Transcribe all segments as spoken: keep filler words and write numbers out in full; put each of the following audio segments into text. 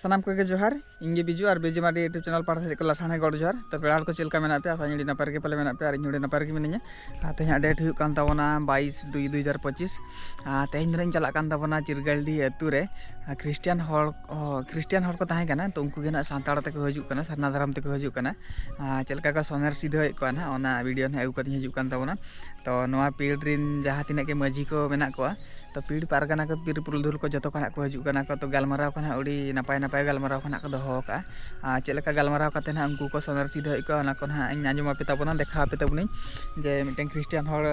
ᱥᱟᱱᱟᱢ ᱠᱚᱜᱮ ᱡᱚᱦᱟᱨ᱾ ᱤᱧ ᱜᱮ ᱵᱤᱡᱩ, ᱟᱨ ᱵᱤᱡᱩ ᱢᱟᱨᱰᱤ YouTube channel ᱯᱟᱦᱴᱟ ᱥᱮᱫ ᱠᱷᱚᱱ ᱞᱟᱥᱟᱲᱦᱮᱸ ᱜᱚᱰ ᱡᱚᱦᱟᱨ᱾ ᱛᱚ ᱯᱮᱲᱟ ᱦᱚᱲ ᱠᱚ ᱪᱮᱫ ᱞᱮᱠᱟ ᱢᱮᱱᱟᱜ ᱯᱮᱭᱟ? ᱟᱥᱟ ᱟᱹᱰᱤ ᱱᱟᱯᱟᱭ ᱨᱮᱜᱮ ᱯᱟᱞᱮ ᱢᱮᱱᱟᱜ ᱯᱮᱭᱟ, ᱟᱨ ᱤᱧ ᱦᱚᱸ ᱟᱹᱰᱤ ᱱᱟᱯᱟᱭ ᱨᱮᱜᱮ ᱢᱤᱱᱟᱹᱧᱟ᱾ ᱟᱨ ᱛᱮᱦᱮᱧᱟᱜ date ᱦᱩᱭᱩᱜ ᱠᱟᱱ ᱛᱟᱵᱚᱱᱟ ᱵᱟᱭᱤᱥ ᱫᱩᱭ ᱫᱩ ᱦᱟᱡᱟᱨ ᱯᱚᱸᱪᱤᱥ᱾ ᱟᱨ ᱛᱮᱦᱮᱧ ᱫᱚ ᱤᱧ ᱪᱟᱞᱟᱜ ᱠᱟᱱ ᱛᱟᱵᱚᱱᱟ ᱪᱤᱨᱜᱟᱹᱞᱰᱤ ᱟᱹᱛᱩ ᱨᱮ᱾ ᱟᱨ ᱠᱷᱨᱤᱥᱴᱤᱭᱟᱱ ᱦᱚᱲ, ᱚ, ᱠᱷᱨᱤᱥᱴᱤᱭᱟᱱ ᱦᱚᱲ ᱠᱚ ᱛᱟᱦᱮᱸ ᱠᱟᱱᱟ, ᱛᱚ ᱩᱱᱠᱩ ᱜᱮ ᱱᱟᱜ ᱥᱟᱱᱛᱟᱲ ᱛᱮᱠᱚ ᱦᱤᱡᱩᱜ ᱠᱟᱱᱟ, ᱥᱟᱨᱱᱟ ᱫᱷᱚᱨᱚᱢ ᱛᱮᱠᱚ ᱦᱤᱡᱩᱜ ᱠᱟᱱᱟ᱾ ᱟᱨ ᱪᱮᱫ ᱞᱮᱠᱟ ᱠᱚ ᱥᱚᱱᱮᱨ ᱥᱤᱫᱷᱟᱹᱣᱮᱫ ᱠᱚᱣᱟ ᱱᱟᱜ, ᱚᱱᱟ video ᱱᱟᱜ ᱟᱹᱜᱩ ᱠᱟᱛᱮᱧ ᱦᱤᱡᱩᱜ ᱠᱟᱱ ᱛᱟᱵᱚᱱᱟ᱾ ᱛᱚ ᱱᱚᱣᱟ ᱯᱤᱲ ᱨᱮᱱ ᱡᱟᱦᱟᱸ ᱛᱤᱱᱟᱹᱜ ᱜᱮ ᱢᱟᱹᱡᱷᱤ ᱠᱚ ᱢᱮᱱᱟᱜ ᱠᱚᱣᱟ, ᱛᱚ ᱯᱤᱲ ᱯᱟᱨᱜᱟᱱᱟ ᱠᱚ, ᱯᱤᱲ ᱯᱩᱨᱩᱫᱷᱩᱞ ᱠᱚ ᱡᱚᱛᱚ ᱠᱚ ᱱᱟᱜ ᱠᱚ ᱦᱤᱡᱩᱜ ᱠᱟᱱᱟ ᱠᱚ᱾ ᱛᱚ ᱜᱟᱞᱢᱟᱨᱟᱣ ᱠᱚ ᱱᱟᱜ ᱟᱹᱰᱤ ᱱᱟᱯᱟᱭ ᱱᱟᱯᱟᱭ ᱜᱟᱞᱢᱟᱨᱟᱣ ᱠᱚ ᱱᱟᱜ ᱠᱚ ᱫᱚᱦᱚ ᱟᱠᱟᱫᱼᱟ᱾ ᱟᱨ ᱪᱮᱫ ᱞᱮᱠᱟ ᱜᱟᱞᱢᱟᱨᱟᱣ ᱠᱟᱛᱮ ᱱᱟᱜ ᱩᱱᱠᱩ ᱠᱚ ᱥᱚᱱᱮᱨ ᱥᱤᱫᱷᱟᱹᱣᱮᱫ ᱠᱚᱣᱟ, ᱚᱱᱟ ᱠᱚ ᱱᱟᱜ ᱤᱧ ᱟᱸᱡᱚᱢ ᱟᱯᱮ ᱛᱟᱵᱚᱱᱟ, ᱫᱮᱠᱷᱟᱣ ᱟᱯᱮ ᱛᱟᱵᱚᱱᱟᱹᱧ, ᱡᱮ ᱢᱤᱫᱴᱮᱱ ᱠᱷᱨᱤᱥᱴᱤᱭᱟᱱ ᱦᱚᱲ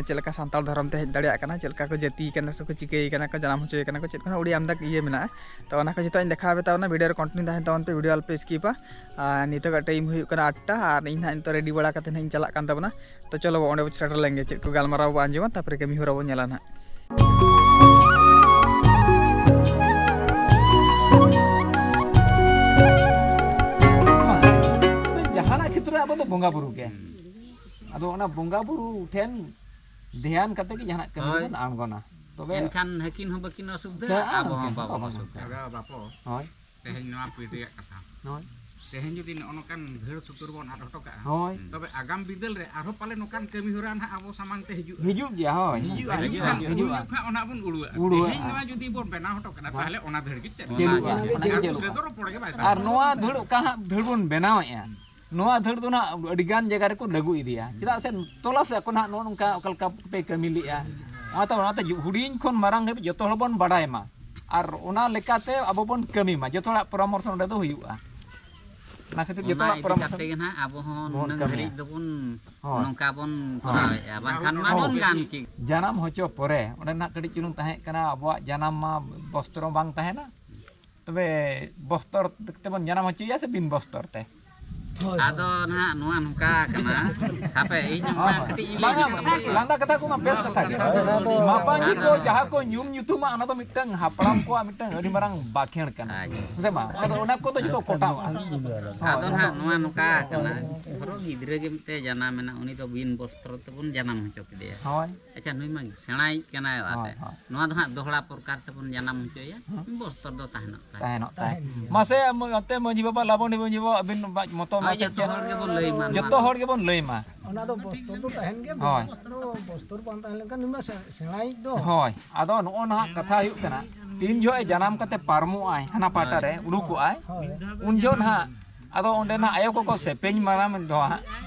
ᱪᱮᱫ ᱞᱮᱠᱟ ᱥᱟᱱᱛᱟᱲ ᱫᱷᱚᱨᱚᱢ ᱛᱮ ᱦᱮᱡ ᱫᱟᱲᱮᱭᱟᱜ ᱠᱟᱱᱟ, ᱪᱮᱫ ᱞᱮᱠᱟ ᱠᱚ ᱡᱟᱹᱛᱤ ᱠᱟᱱᱟ ᱥᱮ ᱠᱚ ᱪᱤᱠᱟᱹᱭ ᱠᱟᱱᱟ ᱠᱚ, ᱡᱟᱱᱟᱢ ᱦᱚᱪᱚᱭᱮ ᱠᱟᱱᱟ ᱠᱚ, ᱪᱮᱫ ᱠᱚ ᱱᱟᱜ ᱟᱹᱰᱤ ᱟᱢᱫᱟ ᱤᱭᱟᱹ ᱢᱮᱱᱟᱜᱼᱟ᱾ ᱛᱚ ᱚᱱᱟ ᱠᱚ ᱡᱚᱛᱚ ᱤᱧ ᱫᱮᱠᱷᱟᱣ ᱟᱯᱮ ᱛᱟᱵᱚᱱᱟ, video ᱨᱮ continue ᱛᱟᱦᱮᱱ ᱛᱟᱵᱚᱱ ᱯᱮ, video ᱟᱞᱚᱯᱮ skipᱟ᱾ ᱟᱨ ᱱᱤᱛᱚᱜᱟᱜ time ᱦᱩᱭᱩᱜ ᱠᱟᱱᱟ ᱟᱴᱴᱟ, ᱟᱨ ᱤᱧ ᱱᱟᱜ ᱱᱤᱛᱚᱜ ready ᱵᱟᱲᱟ ᱠᱟᱛᱮ ᱱᱟᱜ ᱤᱧ ᱪᱟᱞᱟᱜ ᱠᱟᱱ ᱛᱟᱵᱚᱱᱟ᱾ ᱛᱚ ᱪᱚᱞᱚ ᱵᱚ ᱚᱸᱰᱮ ᱵᱚ ᱥᱮᱴᱮᱨ ᱞᱮᱱ ᱜᱮ, ᱪᱮᱫ ᱠᱚ ᱜᱟᱞᱢᱟᱨᱟᱣ ᱵᱚ ᱟᱸᱡᱚᱢᱟ, ᱛᱟᱨᱯᱚᱨᱮ ᱠᱟᱹᱢᱤ ᱦᱚᱨᱟ ᱵᱚ ᱧᱮᱞᱟ ᱱᱟᱜ᱾ ᱡᱟᱦᱟᱱᱟᱜ ᱠᱷᱮᱛᱨᱮ ᱟᱵᱚ ᱫᱚ ᱵᱚᱸᱜᱟ ᱵᱩᱨᱩ ᱜᱮ᱾ ᱟᱫᱚ ᱚᱱᱟ ᱵᱚᱸᱜᱟ ᱵᱩᱨᱩ ᱴᱷᱮᱱ ᱫᱷᱮᱭᱟᱱ ᱠᱟᱛᱮ ᱜᱮ ᱡᱟᱦᱟᱱᱟᱜ ᱠᱟᱹᱢᱤ ᱦᱳᱭ᱾ ᱵᱚᱱ ᱟᱬᱜᱚᱱᱟ᱾ ᱛᱚᱵᱮ ᱮᱱᱠᱷᱟᱱ ᱦᱟᱹᱠᱤᱱ ᱦᱚᱸ ᱵᱟᱹᱠᱤᱱ ᱚᱥᱩᱵᱤᱫᱷᱟᱜᱼᱟ, ᱦᱳᱭ᱾ ᱟᱵᱚ ᱦᱚᱸ ᱵᱟᱵᱚᱱ ᱚᱥᱩᱵᱤᱫᱷᱟᱜᱼᱟ᱾ ᱟᱫᱚ ᱵᱟᱯᱚ, ᱦᱳᱭ᱾ ᱛᱮᱦᱮᱧ ᱱᱚᱣᱟ ᱯᱤᱲ ᱨᱮᱭᱟᱜ ᱠᱟᱛᱷᱟ᱾ ᱦᱳᱭ᱾ ᱛᱮᱦᱮᱧ ᱡᱩᱫᱤ ᱱᱚᱜᱼᱚ ᱱᱚᱝᱠᱟᱱ ᱫᱷᱟᱹᱲ ᱥᱩᱛᱩᱨ ᱵᱚᱱ ᱟᱫ ᱦᱚᱴᱚ ᱠᱟᱜᱼᱟ, ᱦᱳᱭ᱾ ᱛᱚᱵᱮ ᱟᱜᱟᱢ ᱵᱤᱫᱟᱹᱞ ᱨᱮ ᱟᱨᱦᱚᱸ ᱯᱟᱞᱮ ᱱᱚᱝᱠᱟᱱ ᱠᱟᱹᱢᱤ ᱦᱚᱨᱟ ᱱᱟᱦᱟᱜ ᱟᱵᱚ ᱥᱟᱢᱟᱝ ᱛᱮ ᱦᱤᱡᱩᱜᱼᱟ᱾ ᱦᱤᱡᱩᱜ ᱜᱮᱭᱟ, ᱦᱳᱭ᱾ ᱦᱤᱡᱩᱜᱼᱟ, ᱦᱤᱡᱩᱜᱼᱟ, ᱦᱤᱡᱩᱜᱼᱟ᱾ ᱦᱤᱡᱩᱜᱼᱟ᱾ ᱩᱱ ᱡᱚᱠᱷᱟᱜ ᱚᱱᱟ ᱵᱚᱱ ᱩᱲᱩᱣᱟᱜᱼᱟ᱾ ᱩᱲᱩᱣᱟᱜᱼᱟ᱾ ᱛᱮᱦᱮᱧ ᱱᱚᱣᱟ ᱡᱩᱫᱤ ᱵᱚᱱ ᱵᱮᱱᱟᱣ ᱦᱚᱴᱚ ᱠᱟᱜᱼᱟ, ᱦᱳᱭ᱾ ᱛᱟᱦᱚᱞᱮ ᱚᱱᱟ ᱫᱷᱟᱹᱲ ᱜᱮ ᱪᱮᱫ? ᱚᱱᱟ ᱚᱱᱟ ᱜᱮ ᱪᱮᱫ? ᱫᱷᱟᱹᱲ ᱜᱮ᱾ ᱟᱨ ᱱᱚᱣᱟ ᱫᱷᱟᱹᱲ ᱚᱠᱟ ᱦᱟᱸᱜ ᱫᱷᱟᱹᱲ ᱵᱚᱱ ᱵᱮᱱᱟᱣᱮᱫᱼᱟ, ᱱᱚᱣᱟ ᱫᱷᱟᱹᱲ ᱫᱚ ᱱᱟᱦᱟᱜ ᱟᱹᱰᱤᱜᱟᱱ ᱡᱟᱭᱜᱟ ᱨᱮᱠᱚ ᱞᱟᱹᱜᱩ ᱤᱫᱤᱭᱟ᱾ ᱪᱮᱫᱟᱜ ᱥᱮ ᱛᱚᱞᱟᱥ ᱟᱠᱚ ᱱᱟᱦᱟᱜ ᱱᱚᱜᱼᱚ ᱱᱚᱝᱠᱟ ᱚᱠᱟ ᱞᱮᱠᱟ ᱯᱮ ᱠᱟᱹᱢᱤ ᱞᱮᱜᱼᱟ᱾ ᱚᱱᱟᱛᱮ, ᱚᱱᱟᱛᱮ ᱦᱩᱰᱤᱧ ᱠᱷᱚᱱ ᱢᱟᱨᱟᱝ ᱫᱷᱟᱹᱵᱤᱡ ᱡᱚᱛᱚ ᱦᱚᱲ ᱵᱚᱱ ᱵᱟᱰᱟᱭ ᱢᱟ᱾ ᱟᱨ ᱚᱱᱟ ᱞᱮᱠᱟᱛᱮ ᱟᱵᱚ ᱵᱚᱱ ᱠᱟᱹᱢᱤ ᱢᱟ᱾ ᱡᱚᱛᱚ ᱦᱚᱲᱟᱜ ᱯᱚᱨᱟᱢᱚᱨᱥᱚ ᱱᱚᱸᱰᱮ ᱫᱚ ᱦᱩᱭᱩᱜᱼᱟ᱾ ᱚᱱᱟ ᱠᱷᱟᱹᱛᱤᱨ ᱡᱚᱛᱚ ᱚᱱᱟ ᱦᱚᱲᱟᱜ ᱤᱫᱤ ᱯᱚᱨᱟᱢᱚᱨᱥᱚ ᱠᱟᱛᱮ ᱜᱮ ᱱᱟᱦᱟᱜ ᱟᱵᱚ ᱦᱚᱸ ᱵᱚᱱ ᱱᱩᱱᱟᱹᱝ ᱠᱟᱹᱢᱤᱭᱟ᱾ ᱫᱷᱟᱹᱨᱤᱡ ᱫᱚᱵᱚᱱ ᱦᱳᱭ᱾ ᱱᱚᱝᱠᱟ ᱵᱚᱱ ᱦᱳᱭ᱾ ᱠᱚᱨᱟᱣᱮᱫᱼᱟ, ᱵᱟᱝᱠᱷᱟᱱ ᱢᱟ ᱦᱳᱭ᱾ ᱵᱚᱱ ᱜᱟᱱ ᱠᱮ᱾ ᱡᱟᱱᱟᱢ ᱦᱚᱪᱚ ᱯᱚᱨᱮ ᱚᱸᱰᱮ ᱱᱟᱦᱟᱜ ᱠᱟᱹᱴᱤᱡ ᱪᱩᱞᱩᱝ ᱛᱟᱦᱮᱸ ᱠᱟᱱᱟ, ᱟᱵᱚᱣᱟᱜ ᱡᱟᱱᱟᱢ ᱢᱟ ᱵᱚᱥᱛᱨᱚ ᱵᱟᱝ ᱛᱟᱦᱮᱱᱟ᱾ ᱛᱚᱵᱮ ᱵᱚᱥᱛᱚᱨ ᱛᱮᱵᱚᱱ ᱡᱟᱱᱟᱢ ᱦᱚᱪᱚᱭᱮᱭᱟ ᱥᱮ ᱵᱤᱱ ᱵᱚᱥᱛᱚᱨ ᱛᱮ? ᱟᱫᱚ ᱱᱟᱦᱟᱜ ᱱᱚᱣᱟ ᱱᱚᱝᱠᱟ ᱠᱟᱱᱟ, ᱦᱟᱯᱮ, ᱤᱧ ᱚᱱᱟ ᱠᱟᱹᱴᱤᱡ ᱤᱧ ᱞᱟᱹᱭ ᱵᱟᱝᱟ, ᱧᱚᱜ ᱞᱮᱜᱮ᱾ ᱞᱟᱸᱫᱟ ᱠᱟᱛᱷᱟ ᱠᱚᱢᱟ ᱵᱮᱥ ᱠᱟᱛᱷᱟ ᱜᱮ᱾ ᱢᱟᱯᱟᱝᱜᱤ ᱠᱚ ᱟᱫᱚ ᱡᱟᱦᱟᱸ ᱠᱚ ᱧᱩᱢ ᱧᱩᱛᱩᱢᱟ, ᱚᱱᱟ ᱫᱚ ᱢᱤᱫᱴᱟᱝ ᱦᱟᱯᱲᱟᱢ ᱠᱚᱣᱟᱜ ᱢᱤᱫᱴᱟᱝ ᱟᱹᱰᱤ ᱢᱟᱨᱟᱝ ᱵᱟᱠᱷᱮᱬ ᱠᱟᱱᱟ᱾ ᱟᱪᱪᱷᱟ᱾ ᱦᱮᱸ ᱥᱮ ᱵᱟᱝ? ᱚᱱᱟ ᱫᱚ, ᱚᱱᱟ ᱠᱚᱫᱚ ᱡᱚᱛᱚ ᱠᱚᱴᱟᱣᱟ᱾ ᱦᱳᱭ᱾ ᱟᱫᱚ ᱱᱟᱦᱟᱜ ᱱᱚᱣᱟ ᱱᱚᱝᱠᱟ ᱠᱟᱱᱟ, ᱫᱷᱚᱨᱚ ᱜᱤᱫᱽᱨᱟᱹ ᱜᱮ ᱢᱤᱫᱴᱮᱡ ᱡᱟᱱᱟᱢ ᱮᱱᱟ, ᱩᱱᱤ ᱫᱚ ᱵᱤᱱ ᱵᱚᱥᱛᱨᱚ ᱛᱮᱵᱚᱱ ᱡᱟᱱᱟᱢ ᱦᱚᱪᱚ ᱠᱮᱫᱮᱭᱟ᱾ ᱦᱳᱭ᱾ ᱟᱪᱪᱷᱟ, ᱱᱩᱭ ᱢᱟ ᱥᱮᱬᱟᱭᱤᱡ ᱠᱟᱱᱟᱭ ᱵᱟ ᱥᱮ? ᱦᱳᱭ, ᱦᱳᱭ᱾ ᱱᱚᱣᱟ ᱫᱚ ᱦᱟᱸᱜ ᱫᱚᱦᱲᱟ ᱯᱨᱚᱠᱟᱨ ᱛᱮᱵᱚᱱ ᱡᱟᱱᱟᱢ ᱦᱚᱪᱚᱭᱟ, ᱦᱮᱸ᱾ ᱵᱚᱥᱛᱚᱨ ᱫᱚ ᱛᱟᱦᱮᱱᱚᱜ ᱛᱟᱭ᱾ ᱛᱟᱦᱮᱱᱚᱜ ᱛᱟᱭ᱾ ᱛᱟᱦᱮᱱ ᱜᱮᱭᱟ᱾ ᱢᱟᱥᱮ, ᱟᱢ ᱚᱱᱛᱮ ᱢᱟᱹᱡᱷᱤ ᱵᱟᱵᱟ, ᱞᱟᱵᱚᱱᱤ ᱢᱟᱹᱡᱷᱤ ᱵᱟᱵᱟ, ᱟᱹᱵᱤᱱ ᱢᱚᱛᱚ ᱦᱳᱭ, ᱢᱟᱥᱮ ᱡᱚᱛᱚ ᱪᱮᱫ? ᱦᱚᱲ ᱜᱮᱵᱚᱱ ᱞᱟᱹᱭ ᱢᱟ ᱱᱚᱣᱟ ᱡᱚᱛᱚ ᱫᱚ᱾ ᱦᱚᱲ ᱜᱮᱵᱚᱱ ᱞᱟᱹᱭ ᱢᱟ᱾ ᱚᱱᱟ ᱫᱚ ᱵᱚᱥᱛᱚᱨ ᱫᱚ ᱛᱟᱦᱮᱱ ᱜᱮᱭᱟ, ᱦᱳᱭ᱾ ᱵᱚᱥᱛᱚᱨ, ᱵᱚᱥᱛᱚᱨ ᱵᱟᱝ ᱛᱟᱦᱮᱸ ᱞᱮᱱᱠᱷᱟᱱ ᱱᱩᱭ ᱢᱟ ᱥᱮ-, ᱥᱮᱬᱟᱭᱤᱡ ᱫᱚ᱾ ᱦᱳᱭ, ᱟᱫᱚ ᱱᱚᱜᱼᱚ ᱱᱟᱦᱟᱜ ᱠᱟᱛᱷᱟ ᱦᱩᱭᱩᱜ ᱠᱟᱱᱟ, ᱛᱤᱱ ᱡᱚᱦᱚᱜ ᱮ ᱡᱟᱱᱟᱢ ᱠᱟᱛᱮ ᱯᱟᱨᱚᱢᱚᱜᱼᱟᱭ, ᱦᱟᱱᱟ ᱯᱟᱦᱴᱟ ᱨᱮ ᱩᱰᱩᱠᱚᱜᱼᱟᱭ, ᱦᱳᱭ᱾ ᱩᱱ ᱡᱚᱦᱚᱜ ᱱᱟᱦᱟᱜ ᱟᱫᱚ ᱚᱸᱰᱮ ᱱᱟᱦᱟᱜ ᱟᱭᱳ ᱠᱚᱠᱚ ᱥᱮᱯᱮᱧ ᱢᱟᱨᱟᱢ ᱫᱚ ᱦᱟᱸᱜ,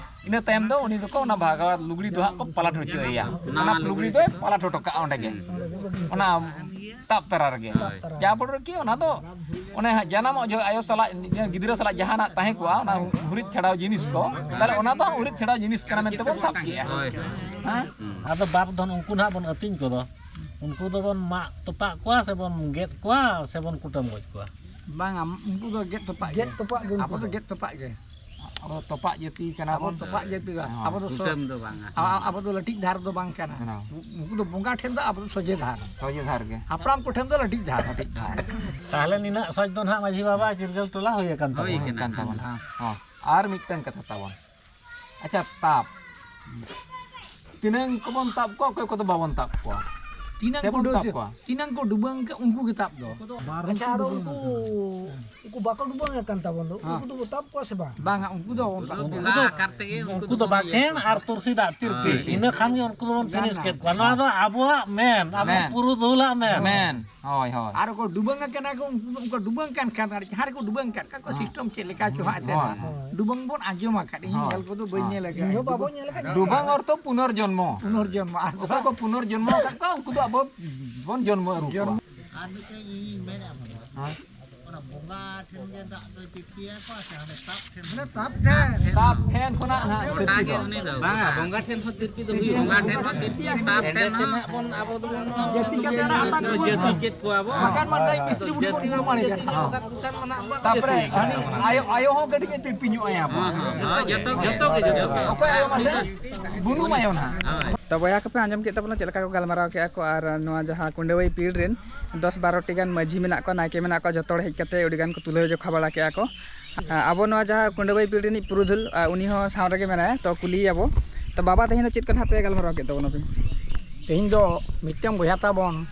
ᱤᱱᱟᱹ ᱛᱟᱭᱚᱢ ᱫᱚ ᱩᱱᱤ ᱫᱚᱠᱚ ᱚᱱᱟ ᱵᱷᱟᱜᱟᱣᱟᱛ ᱞᱩᱜᱽᱲᱤ ᱫᱚ ᱦᱟᱸᱜ ᱠᱚ ᱯᱟᱞᱟᱴ ᱦᱚᱪᱚᱭᱮᱭᱟ᱾ ᱱᱟᱣᱟ ᱚᱱᱟ ᱞᱩᱜᱽᱲᱤ ᱞᱩᱜᱽᱲᱤ ᱫᱚᱭ ᱫᱚ᱾ ᱯᱟᱞᱟᱴ ᱦᱚᱴᱚ ᱠᱟᱜᱼᱟ ᱚᱸᱰᱮ ᱜᱮ, ᱦᱩᱸ᱾ ᱚᱱᱟ ᱛᱟᱵ ᱛᱟᱨᱟ ᱨᱮᱜᱮ᱾ ᱦᱳᱭ᱾ ᱡᱟᱦᱟᱸ ᱯᱚᱨᱮ ᱠᱤ ᱚᱱᱟ ᱫᱚ ᱚᱱᱮ ᱦᱟᱸᱜ ᱡᱟᱱᱟᱢᱚᱜ ᱡᱚᱦᱚᱜ ᱟᱭᱳ ᱥᱟᱞᱟᱜ, ᱜᱤᱫᱽᱨᱟᱹ ᱥᱟᱞᱟᱜ ᱡᱟᱦᱟᱱᱟᱜ ᱛᱟᱦᱮᱸ ᱠᱚᱜᱼᱟ, ᱚᱱᱟ ᱦᱩᱨᱤᱫ ᱪᱷᱟᱲᱟᱣ ᱡᱤᱱᱤᱥ ᱠᱚ, ᱛᱟᱦᱞᱮ ᱚᱱᱟ ᱫᱚ ᱦᱩᱨᱤᱫ ᱪᱷᱟᱲᱟᱣ ᱡᱤᱱᱤᱥ ᱠᱟᱱᱟ ᱢᱮᱱᱛᱮ ᱵᱚᱱ ᱥᱟᱵ ᱠᱮᱜᱼᱟ᱾ ᱦᱳᱭ, ᱦᱳᱭ᱾ ᱦᱮᱸ? ᱦᱩᱸ᱾ ᱟᱫᱚ ᱵᱟᱯ ᱫᱷᱚᱱ ᱩᱱᱠᱩ ᱱᱟᱦᱟᱜ ᱵᱚᱱ ᱟᱹᱛᱤᱧ ᱠᱚᱫᱚ, ᱩᱱᱠᱩ ᱫᱚᱵᱚᱱ ᱢᱟᱜ ᱛᱚᱯᱟᱜ ᱠᱚᱣᱟ ᱥᱮ ᱵᱚᱱ ᱜᱮᱫ ᱠᱚᱣᱟ ᱥᱮ ᱵᱚᱱ ᱠᱩᱴᱟᱹᱢ ᱜᱚᱡ ᱠᱚᱣᱟ? ᱵᱟᱝᱟ, ᱩᱱᱠᱩ ᱫᱚ ᱜᱮᱫ ᱛᱚᱯᱟᱜ ᱜᱮ᱾ ᱜᱮᱫ ᱛᱚᱯᱟᱜ ᱜᱮ ᱩᱱᱠᱩ ᱟᱵᱚ ᱫᱚ ᱫᱚ᱾ ᱜᱮᱫ ᱛᱚᱯᱟᱜ ᱜᱮ᱾ ᱟᱵᱚ ᱫᱚ ᱛᱚᱯᱟᱜ ᱡᱟᱹᱛᱤ ᱠᱟᱱᱟ ᱟᱵᱚ ᱵᱚᱱ᱾ ᱛᱚᱯᱟᱜ ᱡᱟᱹᱛᱤ ᱠᱟᱱᱟ᱾ ᱦᱚᱸ᱾ ᱟᱵᱚ ᱫᱚ ᱥᱚ-, ᱠᱩᱴᱟᱹᱢ ᱫᱚ ᱵᱟᱝᱟ᱾ ᱟ-, ᱟᱵᱚ ᱫᱚ ᱞᱟᱹᱴᱤᱡ ᱫᱷᱟᱨ ᱫᱚ ᱵᱟᱝ ᱠᱟᱱᱟ᱾ ᱦᱚᱸ᱾ ᱩᱱᱠᱩ ᱫᱚ ᱵᱚᱸᱜᱟ ᱴᱷᱮᱱ ᱫᱚ ᱟᱵᱚ ᱫᱚ ᱥᱚᱡᱷᱮ ᱫᱷᱟᱨ᱾ ᱥᱚᱡᱷᱮ ᱫᱷᱟᱨ ᱜᱮ᱾ ᱦᱟᱯᱲᱟᱢ ᱠᱚᱴᱷᱮᱱ ᱫᱚ ᱞᱟᱹᱴᱤᱡ ᱫᱷᱟᱨ᱾ ᱞᱟᱹᱴᱤᱡ ᱫᱷᱟᱨ᱾ ᱛᱟᱦᱞᱮ ᱱᱤᱱᱟᱹᱜ ᱥᱚᱡᱽ ᱫᱚ ᱱᱟᱦᱟᱜ ᱢᱟᱹᱡᱷᱤ ᱵᱟᱵᱟ ᱪᱤᱨᱜᱟᱹᱞ ᱴᱚᱞᱟ ᱦᱩᱭ ᱟᱠᱟᱱ ᱦᱩᱭ ᱛᱟᱵᱚᱱᱟ᱾ ᱟᱠᱟᱱ ᱛᱟᱵᱚᱱᱟ᱾ ᱦᱚᱸ᱾ ᱟᱨ ᱢᱤᱫᱴᱟᱝ ᱠᱟᱛᱷᱟ ᱛᱟᱵᱚᱱ᱾ ᱟᱪᱪᱷᱟ, ᱛᱟᱯ᱾ ᱛᱤᱱᱟᱹᱝ ᱠᱚᱵᱚᱱ ᱛᱟᱯ ᱠᱚᱣᱟ, ᱚᱠᱚᱭ ᱠᱚᱫᱚ ᱵᱟᱵᱚᱱ ᱛᱟᱯ ᱠᱚᱣᱟ? ᱛᱤᱱᱟᱹᱝ ᱥᱮ ᱠᱚ ᱵᱚᱱ ᱰᱩ-, ᱛᱟᱯ ᱠᱚᱣᱟ? ᱛᱤᱱᱟᱹᱝ ᱠᱚ ᱰᱩᱵᱟᱹᱝ ᱠᱟᱜ, ᱩᱱᱠᱩ ᱜᱮ ᱛᱟᱯ ᱫᱚ᱾ ᱟᱪᱪᱷᱟ, ᱟᱫᱚ ᱩᱱᱠᱩ, ᱩᱱᱠᱩ ᱵᱟᱠᱚ ᱰᱩᱵᱟᱹᱝ ᱟᱠᱟᱱ ᱛᱟᱵᱚᱱ ᱫᱚ, ᱦᱮᱸ᱾ ᱩᱱᱠᱩ ᱫᱚᱵᱚ ᱛᱟᱯ ᱠᱚᱣᱟ ᱥᱮ ᱵᱟᱝ? ᱵᱟᱝᱟ, ᱩᱱᱠᱩ ᱫᱚ ᱵᱟᱵᱚᱱ ᱛᱟᱯ ᱩᱱᱠᱩ ᱠᱚᱣᱟ᱾ ᱫᱚ ᱵᱚᱸᱜᱟ ᱟᱠᱟᱨ ᱛᱮᱜᱮ ᱩᱱᱠᱩ ᱩᱱᱠᱩ ᱫᱚ ᱫᱚᱵᱚᱱ ᱤᱭᱟᱹ ᱵᱟᱠᱮᱱ ᱠᱚᱣᱟ᱾ ᱟᱨ ᱛᱩᱨᱥᱤ ᱫᱟᱜ ᱛᱤᱨᱯᱤ, ᱦᱳᱭ᱾ ᱤᱱᱟᱹ ᱠᱷᱟᱱ ᱜᱮ ᱩᱱᱠᱩ ᱫᱚᱵᱚᱱ ᱜᱟᱱ ᱯᱷᱤᱱᱤᱥ ᱮᱱᱟ᱾ ᱠᱮᱫ ᱠᱚᱣᱟ᱾ ᱱᱚᱣᱟ ᱫᱚ ᱟᱵᱚᱣᱟᱜ ᱢᱮᱱ, ᱟᱵᱚ ᱢᱮᱱ᱾ ᱯᱩᱨᱩᱫᱷᱩᱞᱟᱜ ᱢᱮᱱ᱾ ᱢᱮᱱ᱾ ᱦᱳᱭ, ᱦᱳᱭ᱾ ᱟᱨ ᱠᱚ ᱰᱩᱵᱟᱹᱝ ᱟᱠᱟᱱᱟ ᱠᱚ, ᱩᱱᱠᱩ ᱫᱚ ᱩᱱᱠᱩ ᱰᱩᱵᱟᱹᱝ ᱠᱟᱱ ᱠᱷᱟᱱ, ᱟᱨ ᱡᱟᱦᱟᱸ ᱨᱮᱠᱚ ᱰᱩᱵᱟᱹᱝ ᱠᱟᱱ ᱠᱷᱟᱱ ᱠᱚ ᱦᱮᱸ᱾ ᱥᱤᱥᱴᱚᱢ ᱪᱮᱫ ᱞᱮᱠᱟ ᱪᱚ ᱦᱟᱸᱜ ᱮᱱᱛᱮᱫ ᱦᱳᱭ᱾ ᱦᱳᱭ᱾ ᱰᱩᱵᱟᱹᱝ ᱵᱚᱱ ᱟᱸᱡᱚᱢ ᱟᱠᱟᱫ, ᱤᱧ ᱦᱳᱭ᱾ ᱧᱮᱞ ᱠᱚᱫᱚ ᱵᱟᱹᱧ ᱦᱳᱭ᱾ ᱧᱮᱞ ᱟᱠᱟᱫ᱾ ᱤᱧ ᱦᱚᱸ ᱵᱟᱵᱚ ᱧᱮᱞ ᱟᱠᱟᱫ᱾ ᱰᱩᱵᱟᱹᱝ ᱚᱨᱛᱷᱚ ᱯᱩᱱᱚᱨᱡᱚᱱᱢᱚ᱾ ᱯᱩᱱᱚᱨᱡᱚᱱᱢᱚ᱾ ᱟᱨ ᱚᱠᱚᱭ ᱠᱚ ᱯᱩᱱᱚᱨᱡᱚᱱᱢᱚ ᱟᱠᱟᱫ ᱠᱚᱣᱟ, ᱩᱱᱠᱩ ᱫᱚ ᱟᱵᱚ ᱵᱚᱱ ᱡᱚᱱᱢᱚ ᱟᱹᱨᱩ ᱠᱚᱣᱟ᱾ ᱡᱚᱱᱢᱚ᱾ ᱟᱨ ᱢᱤᱫᱴᱮᱱ ᱤᱧᱤᱧ ᱢᱮᱱᱮᱫ ᱵᱚᱱᱟ᱾ ᱦᱮᱸ᱾ ᱵᱚᱸᱜᱟ ᱴᱷᱮᱱ ᱜᱮ ᱫᱟᱜ ᱫᱚᱭ ᱛᱤᱨᱯᱤᱭᱟᱠᱚᱣᱟ ᱥᱮ ᱦᱟᱸᱰᱮ ᱛᱟᱯ ᱴᱷᱮᱱ? ᱢᱟᱱᱮ ᱛᱟᱯ ᱴᱷᱮᱱ᱾ ᱛᱟᱯ ᱴᱷᱮᱱ ᱠᱷᱚᱱᱟᱜ ᱦᱟᱸᱜ ᱜᱚᱴᱟ ᱛᱤᱨᱯᱤ ᱜᱮ ᱫᱚ᱾ ᱩᱱᱤ ᱫᱚ᱾ ᱵᱟᱝᱟ, ᱵᱚᱸᱜᱟ ᱴᱷᱮᱱ ᱦᱚᱸ ᱛᱤᱨᱯᱤ ᱫᱚ ᱦᱩᱭᱩᱜᱼᱟ᱾ ᱵᱚᱸᱜᱟ ᱴᱷᱮᱱ ᱦᱚᱸ ᱛᱤᱨᱯᱤ ᱟᱨ ᱛᱟᱯ ᱴᱷᱮᱱ ᱦᱚᱸ᱾ ᱵᱚᱱ ᱟᱵᱚ ᱫᱚᱵᱚᱱ ᱡᱟᱹᱛᱤ ᱠᱟᱛᱮ ᱟᱵᱚ ᱡᱟᱹᱛᱤ ᱠᱮᱫ ᱠᱚᱣᱟ ᱵᱚᱱ᱾ ᱵᱟᱠᱷᱟᱱ ᱢᱟ ᱰᱟᱹᱝ ᱢᱤᱥᱛᱨᱤ ᱵᱩᱰᱷᱤ ᱠᱚ ᱫᱩᱲᱩᱵ ᱢᱟᱲᱮ ᱠᱟᱱᱟ᱾ ᱛᱟᱯᱚᱨᱮ ᱦᱟᱹᱱᱤ ᱟᱭᱳ, ᱟᱭᱳ ᱦᱚᱸ ᱠᱟᱹᱴᱤᱡ ᱮ ᱛᱤᱨᱯᱤ ᱧᱚᱜ ᱟᱭᱟ ᱵᱚᱱ᱾ ᱦᱮᱸ, ᱦᱮᱸ, ᱦᱮᱸ, ᱡᱚᱛᱚ, ᱡᱚᱛᱚ ᱜᱮ, ᱡᱚᱛᱚ᱾ ᱚᱠᱚᱭ ᱟᱭᱳ ᱢᱟᱥᱮ? ᱵᱩᱱᱩᱢ ᱟᱭᱳ ᱱᱟᱦᱟᱜ᱾ ᱦᱳᱭ᱾ ᱛᱚ ᱵᱚᱭᱦᱟ ᱠᱚᱯᱮ ᱟᱸᱡᱚᱢ ᱠᱮᱫ ᱛᱟᱵᱚᱱᱟ ᱪᱮᱫ ᱞᱮᱠᱟ ᱠᱚ ᱜᱟᱞᱢᱟᱨᱟᱣ ᱠᱮᱜᱼᱟ ᱠᱚ, ᱟᱨ ᱱᱚᱣᱟ ᱡᱟᱦᱟᱸ ᱠᱩᱸᱰᱟᱹᱣᱟᱹᱭ ᱯᱤᱲ ᱨᱮᱱ ᱫᱚᱥ ᱵᱟᱨᱚ ᱴᱤ ᱜᱟᱱ ᱢᱟᱹᱡᱷᱤ ᱢᱮᱱᱟᱜ ᱠᱚᱣᱟ, ᱱᱟᱭᱠᱮ ᱢᱮᱱᱟᱜ ᱠᱚᱣᱟ, ᱡᱚᱛᱚ ᱦᱚᱲ ᱦᱮᱡ ᱠᱟᱛᱮ ᱟᱹᱰᱤ ᱜᱟᱱ ᱠᱚ ᱛᱩᱞᱟᱹ ᱡᱚᱠᱷᱟ ᱵᱟᱲᱟ ᱠᱮᱜᱼᱟ ᱠᱚ᱾ ᱟᱵᱚ ᱱᱚᱣᱟ ᱡᱟᱦᱟᱸ ᱠᱩᱸᱰᱟᱹᱣᱟᱹᱭ ᱯᱤᱲ ᱨᱤᱱᱤᱡ ᱯᱩᱨᱩᱫᱷᱩᱞ, ᱟ, ᱩᱱᱤ ᱦᱚᱸ ᱥᱟᱶ ᱨᱮᱜᱮ ᱢᱮᱱᱟᱭᱟ, ᱛᱚ ᱠᱩᱞᱤᱭᱮᱭᱟ ᱵᱚ᱾ ᱛᱚ ᱵᱟᱵᱟ, ᱛᱮᱦᱮᱧ ᱫᱚ ᱪᱮᱫ ᱠᱚ ᱱᱟᱦᱟᱜ ᱯᱮ ᱜᱟᱞᱢᱟᱨᱟᱣ ᱠᱮᱫ ᱛᱟᱵᱚᱱᱟ ᱯᱮ? ᱛᱮᱦᱮᱧ ᱫᱚ ᱢᱤᱫᱴᱟᱝ ᱵᱚᱭᱦᱟ ᱛᱟᱵᱚᱱ,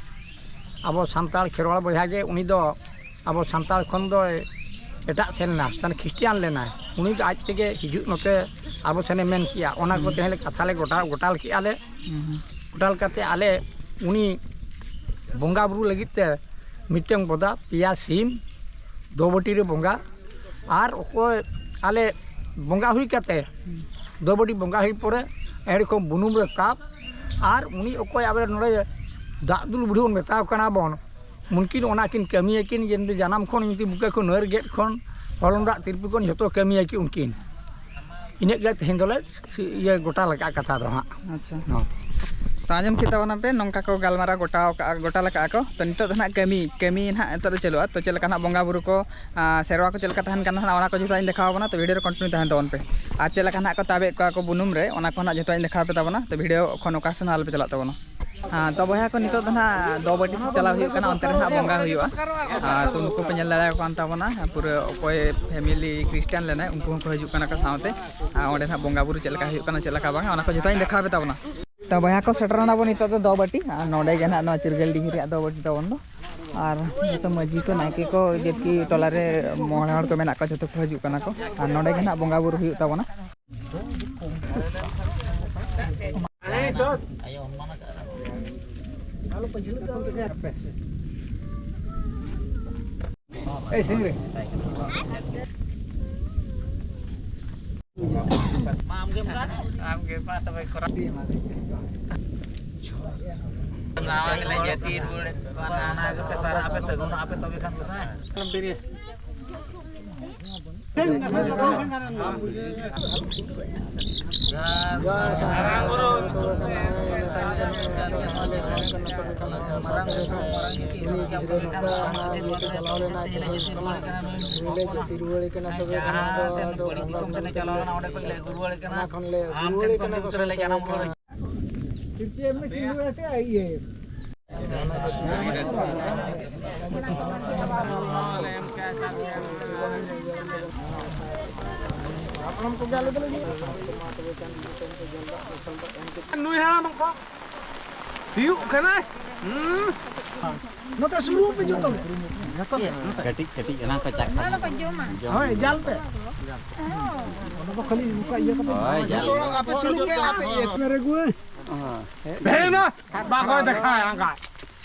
ᱟᱵᱚ ᱥᱟᱱᱛᱟᱲ ᱠᱷᱮᱨᱣᱟᱲ ᱵᱚᱭᱦᱟ ᱜᱮ, ᱩᱱᱤ ᱫᱚ ᱟᱵᱚ ᱥᱟᱱᱛᱟᱲ ᱠᱷᱚᱱ ᱫᱚᱭ ᱮᱴᱟᱜ ᱥᱮᱱ ᱞᱮᱱᱟ, ᱛᱟᱦᱞᱮ ᱠᱷᱨᱤᱥᱴᱤᱭᱟᱱ ᱞᱮᱱᱟᱭ᱾ ᱩᱱᱤ ᱫᱚ ᱟᱡ ᱛᱮᱜᱮ ᱦᱤᱡᱩᱜ ᱱᱚᱛᱮ ᱟᱵᱚ ᱥᱮᱱᱮ ᱢᱮᱱ ᱠᱮᱜᱼᱟ, ᱚᱱᱟ ᱠᱚ ᱦᱩᱸ᱾ ᱛᱮᱦᱮᱧ ᱞᱮ ᱠᱟᱛᱷᱟ ᱞᱮ ᱜᱚᱴᱟ, ᱜᱚᱴᱟ ᱠᱮᱜᱼᱟ ᱞᱮ᱾ ᱦᱩᱸ, ᱦᱩᱸ᱾ ᱜᱚᱴᱟ ᱠᱟᱛᱮ ᱟᱞᱮ ᱩᱱᱤ ᱵᱚᱸᱜᱟ ᱵᱩᱨᱩ ᱞᱟᱹᱜᱤᱫ ᱛᱮ ᱢᱤᱫᱴᱟᱝ ᱵᱚᱫᱟ, ᱯᱮᱭᱟ ᱥᱤᱢ, ᱫᱚᱵᱟᱹᱴᱤ ᱨᱮ ᱵᱚᱸᱜᱟ, ᱟᱨ ᱚᱠᱚᱭ ᱟᱞᱮ ᱵᱚᱸᱜᱟ ᱦᱩᱭ ᱠᱟᱛᱮ, ᱫᱚᱵᱟᱹᱴᱤ ᱵᱚᱸᱜᱟ ᱦᱩᱭ ᱯᱚᱨᱮ ᱮᱸᱰᱮ ᱠᱷᱚᱱ ᱵᱩᱱᱩᱢ ᱨᱮ ᱛᱟᱯ, ᱟᱨ ᱩᱱᱤ ᱚᱠᱚᱭ ᱟᱵᱮᱱ ᱱᱚᱰᱮ ᱫᱟᱜ ᱫᱩᱞ ᱵᱩᱰᱷᱤ ᱵᱚᱱ ᱢᱮᱛᱟᱣ ᱠᱟᱱᱟ ᱵᱚᱱ, ᱩᱱᱠᱤᱱ ᱚᱱᱟ ᱠᱤᱱ ᱠᱟᱹᱢᱤᱭᱟᱠᱤᱱ, ᱡᱮ ᱡᱟᱱᱟᱢ ᱠᱷᱚᱱ ᱡᱩᱫᱤ ᱵᱩᱠᱟᱹ ᱠᱷᱚᱱ ᱱᱟᱹᱨ ᱜᱮᱫ ᱠᱷᱚᱱ ᱦᱚᱞᱚᱝ ᱫᱟᱜ ᱛᱤᱨᱯᱤ ᱠᱷᱚᱱ ᱡᱷᱚᱛᱚ ᱠᱟᱹᱢᱤᱭᱟᱠᱤᱱ ᱩᱱᱠᱤᱱ᱾ ᱤᱱᱟᱹᱜ ᱜᱮ ᱛᱮᱦᱮᱧ ᱫᱚᱞᱮ ᱥᱤ-, ᱤᱭᱟᱹ ᱜᱚᱴᱟ ᱞᱮᱠᱟ ᱠᱟᱛᱷᱟ ᱫᱚ ᱦᱟᱸᱜ᱾ ᱟᱪᱪᱷᱟ᱾ ᱦᱚᱸ᱾ ᱛᱚ ᱟᱸᱡᱚᱢ ᱠᱮᱫ ᱛᱟᱵᱚᱱᱟ ᱯᱮ, ᱱᱚᱝᱠᱟ ᱠᱚ ᱜᱟᱞᱢᱟᱨᱟᱣ ᱜᱚᱴᱟᱣ ᱠᱟᱜᱼᱟ, ᱜᱚᱴᱟ ᱞᱮᱠᱟ ᱠᱚ᱾ ᱛᱚ ᱱᱤᱛᱚᱜ ᱫᱚ ᱱᱟᱦᱟᱜ ᱠᱟᱹᱢᱤ, ᱠᱟᱹᱢᱤ ᱱᱟᱦᱟᱜ ᱱᱤᱛᱚᱜ ᱫᱚ ᱪᱟᱹᱞᱩᱜᱼᱟ᱾ ᱛᱚ ᱪᱮᱫ ᱞᱮᱠᱟ ᱱᱟᱦᱟᱜ ᱵᱚᱸᱜᱟ ᱵᱩᱨᱩ ᱠᱚ, ᱟᱸ, ᱥᱮᱨᱣᱟ ᱠᱚ ᱪᱮᱫ ᱞᱮᱠᱟ ᱛᱟᱦᱮᱱ ᱠᱟᱱᱟ ᱱᱟᱦᱟᱜ, ᱚᱱᱟ ᱠᱚ ᱡᱚᱛᱚᱣᱟᱜ ᱤᱧ ᱫᱮᱠᱷᱟᱣ ᱟᱵᱚᱱᱟ᱾ ᱛᱚ ᱵᱷᱤᱰᱤᱭᱳ ᱨᱮ ᱠᱚᱱᱴᱤᱱᱤᱭᱩ ᱛᱟᱦᱮᱱ ᱛᱟᱵᱚᱱ ᱯᱮ᱾ ᱟᱨ ᱪᱮᱫ ᱞᱮᱠᱟ ᱱᱟᱦᱟᱜ ᱠᱚ ᱛᱟᱵᱮᱫ ᱠᱚᱣᱟ ᱠᱚ ᱵᱩᱱᱩᱢ ᱨᱮ, ᱚᱱᱟ ᱠᱚ ᱱᱟᱦᱟᱜ ᱡᱚᱛᱚᱣᱟᱜ ᱤᱧ ᱫᱮᱠᱷᱟᱣ ᱯᱮ ᱛᱟᱵᱚᱱᱟ᱾ ᱛᱚ ᱵᱷᱤᱰᱤᱭᱳ ᱠᱷᱚᱱ ᱚᱠᱟ ᱥᱮᱱ ᱦᱚᱸ ᱟᱞᱚ ᱯᱮ ᱪᱟᱞᱟᱜ ᱛᱟᱵᱚᱱᱟ᱾ ᱦᱮᱸ, ᱛᱚ ᱵᱚᱭᱦᱟ ᱠᱚ, ᱱᱤᱛᱚᱜ ᱫᱚ ᱱᱟᱦᱟᱜ ᱫᱚ ᱵᱟᱹᱴᱤ ᱥᱮᱫ ᱪᱟᱞᱟᱣ ᱦᱩᱭᱩᱜ ᱠᱟᱱᱟ, ᱚᱱᱛᱮ ᱨᱮ ᱱᱟᱦᱟᱜ ᱵᱚᱸᱜᱟ ᱦᱩᱭᱩᱜᱼᱟ᱾ ᱟᱨ ᱛᱚ ᱱᱩᱠᱩ ᱯᱮ ᱧᱮᱞ ᱫᱟᱲᱮᱭᱟᱠᱚ ᱠᱟᱱ ᱛᱟᱵᱚᱱᱟ, ᱯᱩᱨᱟᱹ ᱚᱠᱚᱭ ᱯᱷᱮᱢᱤᱞᱤ ᱠᱷᱨᱤᱥᱴᱟᱱ ᱞᱮᱱᱟᱭ, ᱩᱱᱠᱩ ᱦᱚᱸᱠᱚ ᱦᱤᱡᱩᱜ ᱠᱟᱱᱟ ᱠᱚ ᱥᱟᱶᱛᱮ᱾ ᱟᱨ ᱚᱸᱰᱮ ᱱᱟᱦᱟᱜ ᱵᱚᱸᱜᱟ ᱵᱩᱨᱩ ᱪᱮᱫ ᱞᱮᱠᱟ ᱦᱩᱭᱩᱜ ᱠᱟᱱᱟ, ᱪᱮᱫ ᱞᱮᱠᱟ ᱵᱟᱝᱟ, ᱚᱱᱟ ᱠᱚ ᱡᱚᱛᱚᱧ ᱫᱮᱠᱷᱟᱣ ᱯᱮ ᱛᱟᱵᱚᱱᱟ᱾ ᱛᱚ ᱵᱚᱭᱦᱟ ᱠᱚ, ᱥᱮᱴᱮᱨ ᱮᱱᱟ ᱵᱚᱱ ᱱᱤᱛᱚᱜ ᱫᱚ ᱫᱚ ᱵᱟᱹᱴᱤ, ᱟᱨ ᱱᱚᱸᱰᱮ ᱜᱮ ᱱᱟᱦᱟᱜ ᱱᱚᱣᱟ ᱪᱤᱨᱜᱟᱹᱞ ᱰᱤᱦᱤ ᱨᱮᱭᱟᱜ ᱫᱚ ᱵᱟᱹᱴᱤ ᱛᱟᱵᱚᱱ ᱫᱚ᱾ ᱟᱨ ᱡᱚᱛᱚ ᱢᱟᱹᱡᱷᱤ ᱠᱚ, ᱱᱟᱭᱠᱮ ᱠᱚ, ᱡᱟᱹᱛᱤ ᱴᱚᱞᱟ ᱨᱮ ᱢᱚᱬᱮ ᱦᱚᱲ ᱠᱚ ᱢᱮᱱᱟᱜ ᱠᱚᱣᱟ, ᱡᱚᱛᱚ ᱠᱚ ᱦᱤᱡᱩᱜ ᱠᱟᱱᱟ ᱠᱚ᱾ ᱟᱨ ᱱᱚᱸᱰᱮ ᱜᱮ ᱱᱟᱦᱟᱜ ᱵᱚᱸᱜᱟ ᱵᱩᱨᱩ ᱦᱩᱭᱩᱜ ᱛᱟᱵᱚᱱᱟ᱾ ᱮᱭ, ᱥᱤᱝ ᱨᱮ᱾ ᱢᱟ ᱟᱢᱜᱮᱢ ᱜᱟᱱ, ᱟᱢᱜᱮ ᱢᱟ ᱛᱚᱵᱮ ᱠᱚᱨᱟᱣ᱾ ᱱᱟᱣᱟ ᱜᱮᱞᱮ ᱡᱟᱹᱛᱤ ᱨᱩᱣᱟᱹᱲᱮᱫ ᱠᱚᱣᱟ᱾ ᱚᱱᱟ ᱜᱮᱯᱮ ᱥᱟᱨᱟᱜ ᱟᱯᱮ, ᱥᱟᱹᱜᱩᱱᱚᱜ ᱟᱯᱮ, ᱛᱚᱵᱮ ᱠᱷᱟᱱ ᱫᱚ ᱥᱮ᱾ ᱡᱚᱦᱟᱨ᱾ ᱢᱟᱨᱟᱝ ᱵᱩᱨᱩ᱾ ᱢᱟᱨᱟᱝ ᱵᱩᱨᱩ, ᱢᱟᱨᱟᱝ ᱡᱟᱹᱛᱤ ᱨᱩᱣᱟᱹᱲ ᱠᱟᱱᱟ᱾ ᱨᱩᱣᱟᱹᱲ ᱠᱟᱱᱟ, ᱛᱚᱵᱮ ᱠᱷᱟᱱ ᱫᱚ ᱡᱟᱦᱟᱸ ᱥᱮᱱ ᱟᱫᱚ ᱵᱟᱹᱲᱤᱡ ᱫᱤᱥᱚᱢ ᱥᱮᱱᱮ ᱪᱟᱞᱟᱣ ᱞᱮᱱᱟ, ᱚᱸᱰᱮ ᱠᱷᱚᱱ ᱞᱮ ᱟᱹᱜᱩ ᱨᱩᱣᱟᱹᱲ ᱠᱟᱱᱟ᱾ ᱚᱱᱟ ᱠᱷᱚᱱ ᱞᱮ ᱟᱢ ᱨᱩᱣᱟᱹᱲ ᱴᱷᱮᱱ ᱠᱷᱚᱱ ᱠᱟᱱᱟ, ᱡᱩᱜᱽ ᱛᱚᱵᱮ ᱨᱮᱞᱮ ᱠᱷᱟᱱ ᱡᱟᱱᱟᱢ ᱫᱚ ᱨᱩᱣᱟᱹᱲ᱾ ᱛᱤᱨᱯᱤ ᱮᱢ ᱢᱮ, ᱥᱤᱸᱫᱩᱨ ᱟᱛᱮ ᱤᱭᱟᱹ᱾ ᱦᱟᱯᱲᱟᱢ ᱠᱚᱜᱮ ᱟᱞᱮ ᱫᱚᱞᱮ ᱧᱩᱭᱟ᱾ ᱱᱩᱭ ᱦᱟᱲᱟᱢ ᱠᱚ ᱦᱩᱭᱩᱜ ᱠᱟᱱᱟᱭ᱾ ᱦᱩᱸ᱾ ᱱᱚᱛᱮ ᱥᱩᱨᱩᱜ ᱯᱮ ᱡᱚᱛᱚ᱾ ᱠᱟᱹᱴᱤᱡ ᱠᱟᱹᱴᱤᱡ ᱮᱱᱟᱝ ᱠᱚ ᱪᱟᱜ ᱠᱟᱱᱟ᱾ ᱦᱳᱭ, ᱡᱟᱞ ᱯᱮ᱾ ᱚᱱᱟ ᱫᱚ ᱠᱷᱟᱹᱞᱤ ᱱᱚᱝᱠᱟ ᱤᱭᱟᱹ ᱠᱟᱛᱮ᱾ ᱦᱳᱭ, ᱡᱟᱞ᱾ ᱟᱯᱮ ᱥᱩᱨᱩᱜ ᱯᱮ, ᱟᱯᱮ ᱤᱭᱟᱹ᱾ ᱦᱮᱡ ᱮᱱᱟ, ᱵᱟᱠᱚ ᱫᱮᱠᱷᱟᱣᱟ ᱟᱸᱜᱟ᱾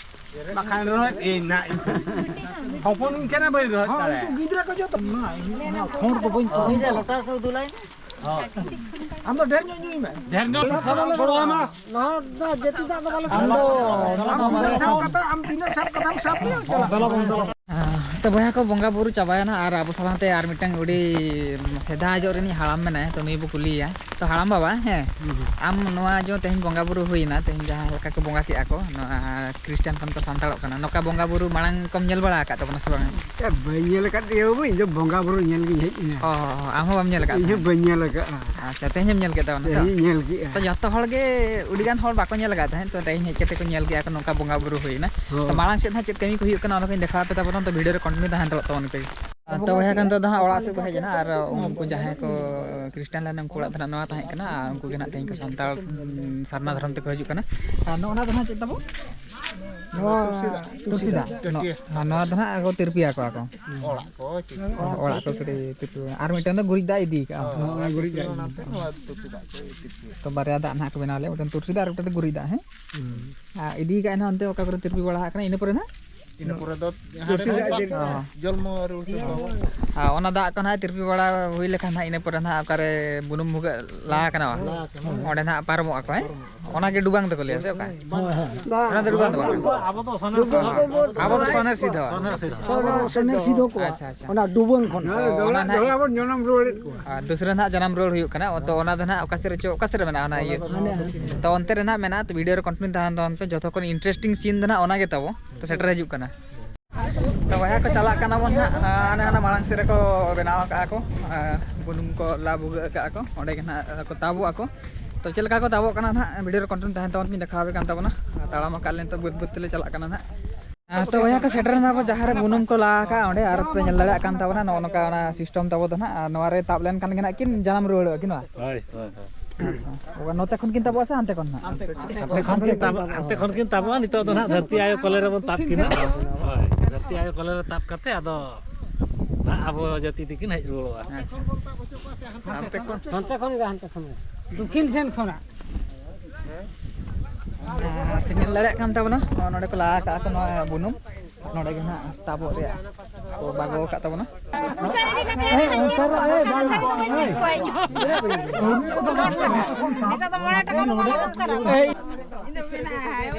ᱵᱟᱠᱷᱟᱱ ᱨᱚᱦᱚᱭ ᱤᱧ ᱱᱟ ᱤᱧ᱾ ᱦᱚᱯᱚᱱ ᱤᱧ ᱠᱟᱱᱟ, ᱵᱟᱹᱧ ᱨᱚᱦᱚᱭ ᱦᱚᱸ, ᱫᱟᱲᱮᱭᱟᱜᱼᱟ᱾ ᱩᱱᱠᱩ ᱜᱤᱫᱽᱨᱟᱹ ᱠᱚ ᱡᱚᱛᱚ᱾ ᱚᱱᱟ ᱠᱷᱚᱸᱰ ᱫᱚ ᱵᱟᱹᱧ ᱠᱷᱚᱸᱰ᱾ ᱞᱚᱴᱟ ᱥᱮ ᱩᱫᱩᱞᱟᱭ ᱢᱮ᱾ ᱟᱢ ᱫᱚ ᱰᱷᱮᱨ ᱧᱚᱜ ᱧᱩᱭ ᱢᱮ᱾ ᱰᱷᱮᱨ ᱧᱚᱜ ᱥᱟᱵ ᱟᱢ ᱫᱚ᱾ ᱱᱚᱣᱟ ᱫᱚ ᱡᱟᱹᱛᱤ ᱫᱟᱜ ᱫᱚ ᱵᱟᱞᱮ ᱟᱢ ᱫᱚ᱾ ᱟᱢ ᱛᱤᱱᱟᱹᱜ ᱥᱟᱵ ᱠᱟᱛᱮ, ᱟᱢ ᱛᱤᱱᱟᱹᱜ ᱥᱟᱵ ᱠᱟᱛᱮᱢ ᱥᱟᱵ ᱢᱮᱭᱟ, ᱪᱟᱞᱟᱜ᱾ ᱫᱮᱞᱟ ᱵᱚᱱ, ᱫᱮᱞᱟ᱾ ᱦᱮᱸ, ᱛᱚ ᱵᱚᱭᱦᱟ ᱠᱚ, ᱵᱚᱸᱜᱟ ᱵᱩᱨᱩ ᱪᱟᱵᱟᱭᱮᱱᱟ ᱟᱨ ᱟᱵᱚ ᱥᱟᱶᱛᱮ ᱟᱨ ᱢᱤᱫᱴᱟᱝ ᱟᱹᱰᱤ ᱥᱮᱫᱟᱭ ᱧᱚᱜ ᱨᱤᱱᱤᱡ ᱦᱟᱲᱟᱢ ᱢᱮᱱᱟᱭᱟ, ᱛᱚ ᱱᱩᱭ ᱵᱚ ᱠᱩᱞᱤᱭᱮᱭᱟ᱾ ᱛᱚ ᱦᱟᱲᱟᱢ ᱵᱟᱵᱟ, ᱦᱮᱸ, ᱦᱩᱸ, ᱦᱩᱸ᱾ ᱟᱢ ᱱᱚᱣᱟ ᱡᱮ ᱛᱮᱦᱮᱧ ᱵᱚᱸᱜᱟ ᱵᱩᱨᱩ ᱦᱩᱭᱱᱟ, ᱛᱮᱦᱮᱧ ᱡᱟᱦᱟᱸ ᱞᱮᱠᱟ ᱠᱚ ᱵᱚᱸᱜᱟ ᱠᱮᱜᱼᱟ ᱠᱚ, ᱱᱚᱣᱟ ᱠᱷᱨᱤᱥᱴᱟᱱ ᱠᱷᱚᱱ ᱠᱚ ᱥᱟᱱᱛᱟᱲᱚᱜ ᱠᱟᱱᱟ, ᱱᱚᱝᱠᱟ ᱵᱚᱸᱜᱟ ᱵᱩᱨᱩ ᱢᱟᱲᱟᱝ ᱠᱚᱢ ᱧᱮᱞ ᱵᱟᱲᱟ ᱟᱠᱟᱫ ᱛᱟᱵᱚᱱᱟ ᱥᱮ ᱵᱟᱝ? ᱮ, ᱵᱟᱹᱧ ᱧᱮᱞ ᱟᱠᱟᱫ ᱜᱮᱭᱟ ᱵᱟᱹᱵᱩ, ᱤᱧ ᱫᱚ ᱵᱚᱸᱜᱟ ᱵᱩᱨᱩ ᱧᱮᱞ ᱜᱤᱧ ᱦᱮᱡ ᱮᱱᱟ᱾ ᱚ, ᱦᱚᱸ, ᱦᱚᱸ, ᱟᱢ ᱦᱚᱸ ᱵᱟᱢ ᱧᱮᱞ ᱟᱠᱟᱫ ᱤᱧ ᱦᱚᱸ ᱛᱟᱦᱮᱸᱫ? ᱵᱟᱹᱧ ᱧᱮᱞ ᱟᱠᱟᱫᱼᱟ᱾ ᱟᱪᱪᱷᱟ, ᱛᱮᱦᱮᱧ ᱮᱢ ᱧᱮᱞ ᱠᱮᱫ ᱛᱟᱵᱚᱱᱟ ᱛᱚ? ᱛᱮᱦᱮᱧ ᱧᱮᱞ ᱠᱮᱫᱼᱟ᱾ ᱛᱚ ᱡᱚᱛᱚ ᱦᱚᱲ ᱜᱮ, ᱟᱹᱰᱤ ᱜᱟᱱ ᱦᱚᱲ ᱵᱟᱠᱚ ᱧᱮᱞ ᱟᱠᱟᱫ ᱛᱟᱦᱮᱸᱫ, ᱛᱚ ᱛᱮᱦᱮᱧ ᱦᱮᱡ ᱠᱟᱛᱮ ᱠᱚ ᱧᱮᱞ ᱠᱮᱫᱼᱟ ᱠᱚ, ᱱᱚᱝᱠᱟ ᱵᱚᱸᱜᱟ ᱵᱩᱨᱩ ᱦᱩᱭᱱᱟ᱾ ᱦᱳᱭ᱾ ᱛᱚ ᱢᱟᱲᱟᱝ ᱥᱮᱫ ᱦᱟᱸᱜ ᱪᱮᱫ ᱠᱟᱹᱢᱤ ᱠᱚ ᱦᱩᱭᱩᱜ ᱠᱟᱱᱟ, ᱚᱱᱟ ᱠᱚᱧ ᱫᱮᱠᱷᱟᱣ ᱟᱯᱮ ᱛᱟᱵᱚᱱᱟ, ᱛᱚ video ᱨᱮ continue ᱛᱟᱦᱮᱸ ᱦᱟᱛᱟᱲᱚᱜ ᱛᱟᱵᱚᱱ ᱯᱮ᱾ ᱟᱨ ᱛᱚ ᱵᱚᱭᱦᱟ ᱠᱟᱱ ᱫᱚ ᱦᱟᱸᱜ ᱚᱲᱟᱜ ᱥᱮᱫ ᱠᱚ ᱦᱮᱡ ᱮᱱᱟ, ᱟᱨ ᱩᱱᱠᱩ ᱡᱟᱦᱟᱸᱭ ᱠᱚ ᱠᱷᱨᱤᱥᱴᱟᱱ ᱞᱮᱱᱟ, ᱩᱱᱠᱩ ᱚᱲᱟᱜ ᱫᱚ ᱦᱟᱸᱜ ᱱᱚᱣᱟ ᱛᱟᱦᱮᱸ ᱠᱟᱱᱟ, ᱟᱨ ᱩᱱᱠᱩ ᱜᱮ ᱦᱟᱸᱜ ᱛᱮᱦᱮᱧ ᱠᱚ ᱥᱟᱱᱛᱟᱲ, ᱩᱸ, ᱥᱟᱨᱱᱟ ᱫᱷᱚᱨᱚᱢ ᱛᱮᱠᱚ ᱦᱤᱡᱩᱜ ᱠᱟᱱᱟ᱾ ᱟᱨ ᱱᱚᱜᱼᱚ ᱱᱟ ᱫᱚ ᱦᱟᱸᱜ ᱪᱮᱫ ᱛᱟᱵᱚ? ᱱᱚᱣᱟ ᱛᱩᱞᱥᱤ ᱫᱟᱜ᱾ ᱛᱩᱞᱥᱤ ᱫᱟᱜ᱾ ᱴᱟᱹᱴᱭᱟᱹ᱾ ᱱᱚᱣᱟ, ᱱᱚᱣᱟ ᱫᱚ ᱦᱟᱸᱜ ᱠᱚ ᱛᱤᱨᱯᱤᱭᱟ ᱠᱚᱣᱟ ᱠᱚ᱾ ᱚᱲᱟᱜ ᱠᱚ ᱪᱤᱠᱟᱹ᱾ ᱚᱲᱟᱜ ᱠᱚ ᱠᱟᱹᱴᱤᱡ ᱛᱤᱨᱯᱤ᱾ ᱟᱨ ᱢᱤᱫᱴᱟᱝ ᱫᱚ ᱜᱩᱨᱤᱡ ᱫᱟᱜ ᱤᱫᱤ ᱠᱟᱜᱼᱟ᱾ ᱦᱳᱭ, ᱜᱩᱨᱤᱡ ᱫᱟᱜ ᱤᱫᱤ᱾ ᱚᱱᱟᱛᱮ ᱱᱚᱣᱟ ᱛᱩᱞᱥᱤ ᱫᱟᱜ ᱠᱚ ᱛᱤᱨᱯᱤᱭᱟ᱾ ᱛᱚ ᱵᱟᱨᱭᱟ ᱫᱟᱜ ᱱᱟᱦᱟᱜ ᱠᱚ ᱵᱮᱱᱟᱣ ᱞᱮᱫᱼᱟ, ᱢᱤᱫᱴᱟᱝ ᱛᱩᱞᱥᱤ ᱫᱟᱜ ᱟᱨ ᱢᱤᱫᱴᱟᱝ ᱫᱚ ᱜᱩᱨᱤᱡ ᱫᱟᱜ, ᱦᱮᱸ? ᱦᱩᱸ᱾ ᱟᱨ ᱤᱫᱤ ᱠᱟᱜᱼᱟ ᱱᱟᱦᱟᱜ ᱚᱱᱛᱮ ᱚᱠᱟ ᱠᱚᱨᱮ ᱛᱤᱨᱯᱤ ᱵᱟᱲᱟ ᱟᱠᱟᱱᱟ, ᱤᱱᱟᱹ ᱯᱚᱨᱮ ᱱᱟᱦᱟᱜ ᱤᱱᱟᱹ ᱯᱚᱨᱮ ᱫᱚ ᱦᱟᱸᱰᱮ ᱠᱷᱚᱱ ᱯᱟᱠ ᱡᱚᱞᱢᱚ ᱨᱩᱣᱟᱹᱲ ᱠᱚ ᱦᱚᱸ᱾ ᱟᱨ ᱚᱱᱟ ᱫᱟᱜ ᱠᱚ ᱱᱟᱦᱟᱜ ᱛᱤᱨᱯᱤ ᱵᱟᱲᱟ ᱦᱩᱭ ᱞᱮᱠᱷᱟᱱ ᱱᱟᱦᱟᱜ, ᱤᱱᱟᱹ ᱯᱚᱨᱮ ᱱᱟᱦᱟᱜ ᱚᱠᱟᱨᱮ ᱵᱩᱱᱩᱢ ᱵᱷᱩᱜᱟᱹᱜ ᱞᱟ ᱠᱟᱱᱟ ᱵᱟᱝ? ᱞᱟ ᱠᱟᱱᱟ᱾ ᱚᱸᱰᱮ ᱱᱟᱦᱟᱜ ᱯᱟᱨᱚᱢᱚᱜ ᱟᱠᱚ, ᱦᱮᱸ? ᱚᱱᱟᱜᱮ ᱰᱩᱵᱟᱝ ᱫᱚᱠᱚ ᱞᱟᱹᱭᱟ ᱥᱮ ᱚᱠᱟ? ᱦᱳᱭ, ᱦᱳᱭ᱾ ᱚᱱᱟ ᱫᱚ ᱰᱩᱵᱟᱝ ᱫᱚ ᱵᱟᱝ? ᱟᱵᱚ ᱫᱚ ᱥᱚᱱᱮᱨ ᱥᱤᱫᱷᱚ᱾ ᱟᱵᱚ ᱫᱚ ᱥᱚᱱᱮᱨ ᱥᱤᱫᱷᱚ᱾ ᱥᱚᱱᱮᱨ ᱥᱤᱫᱷᱚ᱾ ᱥᱚᱱᱮᱨ, ᱥᱚᱱᱮᱨ ᱥᱤᱫᱷᱚ ᱠᱚᱣᱟ᱾ ᱟᱪᱪᱷᱟ, ᱟᱪᱪᱷᱟ᱾ ᱚᱱᱟ ᱰᱩᱵᱟᱹᱝ ᱠᱷᱚᱱ᱾ ᱚᱱᱟ ᱫᱚ ᱚᱱᱟ ᱱᱟᱦᱟᱜ ᱡᱟᱦᱟᱸ ᱵᱚᱱ ᱡᱚᱱᱚᱢ ᱨᱩᱣᱟᱹᱲᱮᱫ ᱠᱚᱣᱟ᱾ ᱟᱨ ᱫᱩᱥᱨᱟ ᱱᱟᱦᱟᱜ ᱡᱟᱱᱟᱢ ᱨᱩᱣᱟᱹᱲ ᱦᱩᱭᱩᱜ ᱠᱟᱱᱟ᱾ ᱛᱚ, ᱚᱱᱟ ᱫᱚ ᱱᱟᱦᱟᱜ ᱚᱠᱟ ᱥᱮᱫ ᱨᱮᱪᱚ, ᱚᱠᱟ ᱥᱮᱫ ᱨᱮ ᱢᱮᱱᱟᱜᱼᱟ ᱚᱱᱟ ᱤᱭᱟᱹ? ᱦᱟᱱᱮ, ᱦᱟᱱᱮ᱾ ᱛᱚ, ᱚᱱᱛᱮ ᱨᱮ ᱱᱟᱦᱟᱜ ᱢᱮᱱᱟᱜᱼᱟ᱾ ᱛᱚ, video ᱨᱮ continue ᱛᱟᱦᱮᱱ ᱛᱟᱵᱚᱱ ᱯᱮ᱾ ᱡᱚᱛᱚ ᱠᱷᱚᱱ interesting scene ᱫᱚ ᱱᱟᱦᱟᱜ ᱚᱱᱟ ᱜᱮ ᱛᱟᱵᱚ᱾ ᱛᱚ, ᱥᱮᱴᱮᱨ ᱦᱤᱡᱩᱜ ᱠᱟᱱᱟ᱾ ᱛᱚ, ᱵᱚᱭᱦᱟ ᱠᱚ ᱪᱟᱞᱟᱜ ᱠᱟᱱᱟ ᱵᱚᱱ ᱱᱟᱦᱟᱜ᱾ ᱟᱨ ᱦᱟᱱᱮ ᱦᱟᱱᱟ ᱢᱟᱲᱟᱝ ᱥᱮᱫ ᱨᱮᱠᱚ ᱵᱮᱱᱟᱣ ᱟᱠᱟᱫᱼᱟ ᱠᱚ᱾ ᱟᱨ ᱵᱩᱱᱩᱢ ᱠᱚ ᱞᱟ ᱵᱷᱩᱜᱟᱹᱜ ᱟᱠᱟᱫᱼᱟ ᱠᱚ᱾ ᱚᱸᱰᱮ ᱜᱮ ᱱᱟᱦᱟᱜ ᱠᱚ ᱛᱟᱵᱚᱜ ᱟᱠᱚ᱾ ᱛᱚ, ᱪᱮᱫ ᱞᱮᱠᱟ ᱠᱚ ᱛᱟᱵᱚᱜ ᱠᱟᱱᱟ ᱱᱟᱦᱟᱜ, video ᱨᱮ continue ᱛᱟᱦᱮᱱ ᱛᱟᱵᱚᱱ, ᱵᱤᱱ ᱫᱮᱠᱷᱟᱣ ᱟᱯᱮ ᱠᱟᱱ ᱛᱟᱵᱚᱱᱟ᱾ ᱟᱨ ᱛᱟᱲᱟᱢ ᱟᱠᱟᱫ ᱞᱮ ᱱᱤᱛᱚᱜ ᱵᱟᱹᱫᱽ ᱵᱟᱹᱫᱽ ᱛᱮᱞᱮ ᱪᱟᱞᱟᱜ ᱠᱟᱱᱟ ᱱᱟᱦᱟᱜ᱾ ᱦᱮᱸ, ᱛᱚ ᱵᱚᱭᱦᱟ ᱠᱚ ᱥᱮᱴᱮᱨ ᱮᱱᱟ ᱵᱚ ᱡᱟᱦᱟᱸ ᱨᱮ ᱵᱩᱱᱩᱢ ᱠᱚ ᱞᱟ ᱟᱠᱟᱫᱼᱟ ᱚᱸᱰᱮ, ᱟᱨ ᱯᱮ ᱧᱮᱞ ᱫᱟᱲᱮᱭᱟᱜ ᱠᱟᱱ ᱛᱟᱵᱚᱱᱟ ᱱᱚᱜᱼᱚ ᱱᱚᱝᱠᱟ ᱚᱱᱟ system ᱛᱟᱵᱚ ᱫᱚ ᱱᱟᱦᱟᱜ, ᱟᱨ ᱱᱚᱣᱟ ᱨᱮ ᱛᱟᱵ ᱞᱮᱱᱠᱷᱟᱱ ᱜᱮ ᱱᱟᱦᱟᱜ ᱠᱤᱱ ᱡᱟᱱᱟᱢ ᱨᱩᱣᱟᱹᱲᱚᱜᱼᱟ ᱠᱤᱱ ᱵᱟᱝ? ᱦᱳᱭ, ᱦᱳᱭ, ᱦᱳᱭ᱾ ᱟᱪᱪᱷᱟ, ᱚᱠᱟ ᱱᱚᱛᱮ ᱠᱷᱚᱱ ᱠᱤᱱ ᱛᱟᱵᱚᱜᱼᱟ ᱥᱮ ᱦᱟᱱᱛᱮ ᱠᱷᱚᱱ ᱱᱟᱦᱟᱜ? ᱦᱟᱱᱛᱮ ᱠᱷᱚᱱ ᱠᱤᱱ ᱛᱟᱵᱚᱜᱼᱟ, ᱦᱟᱱᱛᱮ ᱠᱷᱚᱱ ᱠᱤᱱ ᱛᱟᱵᱚᱜᱼᱟ, ᱱᱤᱛᱚᱜ ᱫᱚ ᱱᱟᱦᱟᱜ ᱫᱷᱟᱹᱨᱛᱤ ᱟᱭᱳ ᱠᱚᱞᱮ ᱨᱮᱵᱚᱱ ᱛᱟᱵ ᱠᱤᱱᱟ᱾ ᱦᱳᱭ, ᱫᱷᱟᱹᱨᱛᱤ ᱟᱭᱳ ᱠᱚᱞᱮ ᱨᱮ ᱛᱟᱵ ᱠᱟᱛᱮ ᱟᱫᱚ ᱱᱟᱦᱟᱜ ᱟᱵᱚ ᱡᱟᱹᱛᱤ ᱛᱤᱠᱤᱱ ᱦᱮᱡ ᱨᱩᱣᱟᱹᱲᱚᱜᱼᱟ᱾ ᱟᱪᱪᱷᱟ᱾ ᱦᱟᱱᱛᱮ ᱠᱷᱚᱱ? ᱦᱟᱱᱛᱮ ᱠᱷᱚᱱ ᱜᱮ, ᱦᱟᱱᱛᱮ ᱠᱷᱚᱱ ᱜᱮ᱾ ᱫᱚᱠᱷᱤᱱ ᱥᱮᱱ ᱠᱷᱚᱱᱟᱜ᱾ ᱟᱨ ᱯᱮ ᱧᱮᱞ ᱫᱟᱲᱮᱭᱟᱜ ᱠᱟᱱ ᱛᱟᱵᱚᱱᱟ, ᱱᱚᱜᱼᱚ ᱱᱚᱰᱮ ᱠᱚ ᱞᱟ ᱟᱠᱟᱫᱼᱟ ᱠᱚ ᱱᱚᱣᱟ ᱵᱩᱱᱩᱢ᱾ ᱱᱚᱰᱮ ᱜᱮ ᱱᱟᱦᱟᱜ ᱛᱟᱵᱚᱜ ᱨᱮᱭᱟᱜ ᱠᱚ ᱵᱟᱜᱟᱣ ᱟᱠᱟᱫ ᱛᱟᱵᱚᱱᱟ᱾ ᱱᱤᱛᱚᱜ ᱫᱚ ᱢᱚᱬᱮ ᱴᱟᱠᱟ ᱫᱚ ᱵᱟᱝ ᱠᱟᱱᱟ᱾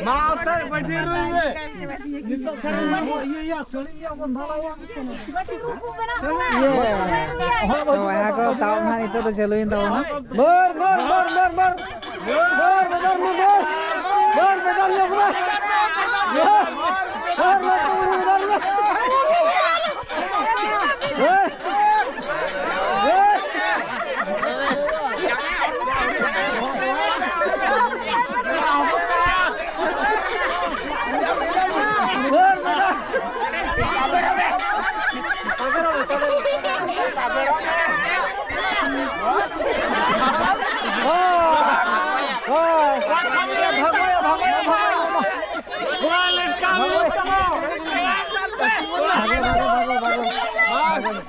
ᱢᱟ, ᱚᱱᱛᱮ ᱵᱟᱹᱴᱤ ᱨᱩᱭ ᱢᱮ᱾ ᱱᱤᱛᱚᱜ ᱠᱷᱟᱱ ᱤᱭᱟᱹ, ᱤᱭᱟᱹ, ᱥᱟᱹᱲᱤ ᱤᱭᱟᱹ ᱵᱚᱱ ᱫᱷᱟᱨᱟᱭᱟ᱾ ᱛᱚ ᱵᱚᱭᱦᱟ ᱠᱚ, ᱛᱟᱵ ᱱᱟᱦᱟᱜ ᱱᱤᱛᱚᱜ ᱫᱚ ᱪᱟᱹᱞᱩᱭᱮᱱ ᱛᱟᱵᱚᱱᱟ᱾ ᱵᱷᱳᱨ, ᱵᱷᱳᱨ, ᱵᱷᱳᱨ, ᱵᱷᱳᱨ, ᱵᱷᱳᱨ᱾ ᱵᱷᱳᱨ, ᱵᱮᱫᱟᱨ ᱢᱮ, ᱵᱷᱳᱨ᱾ ᱵᱷᱳᱨ, ᱵᱮᱫᱟᱨ ᱧᱚᱜ ᱢᱮ᱾ ᱵᱷᱳᱨ, ᱵᱷᱳᱨ, ᱵᱮᱫᱟᱨ ᱢᱮ᱾ ᱵᱷᱳᱨ᱾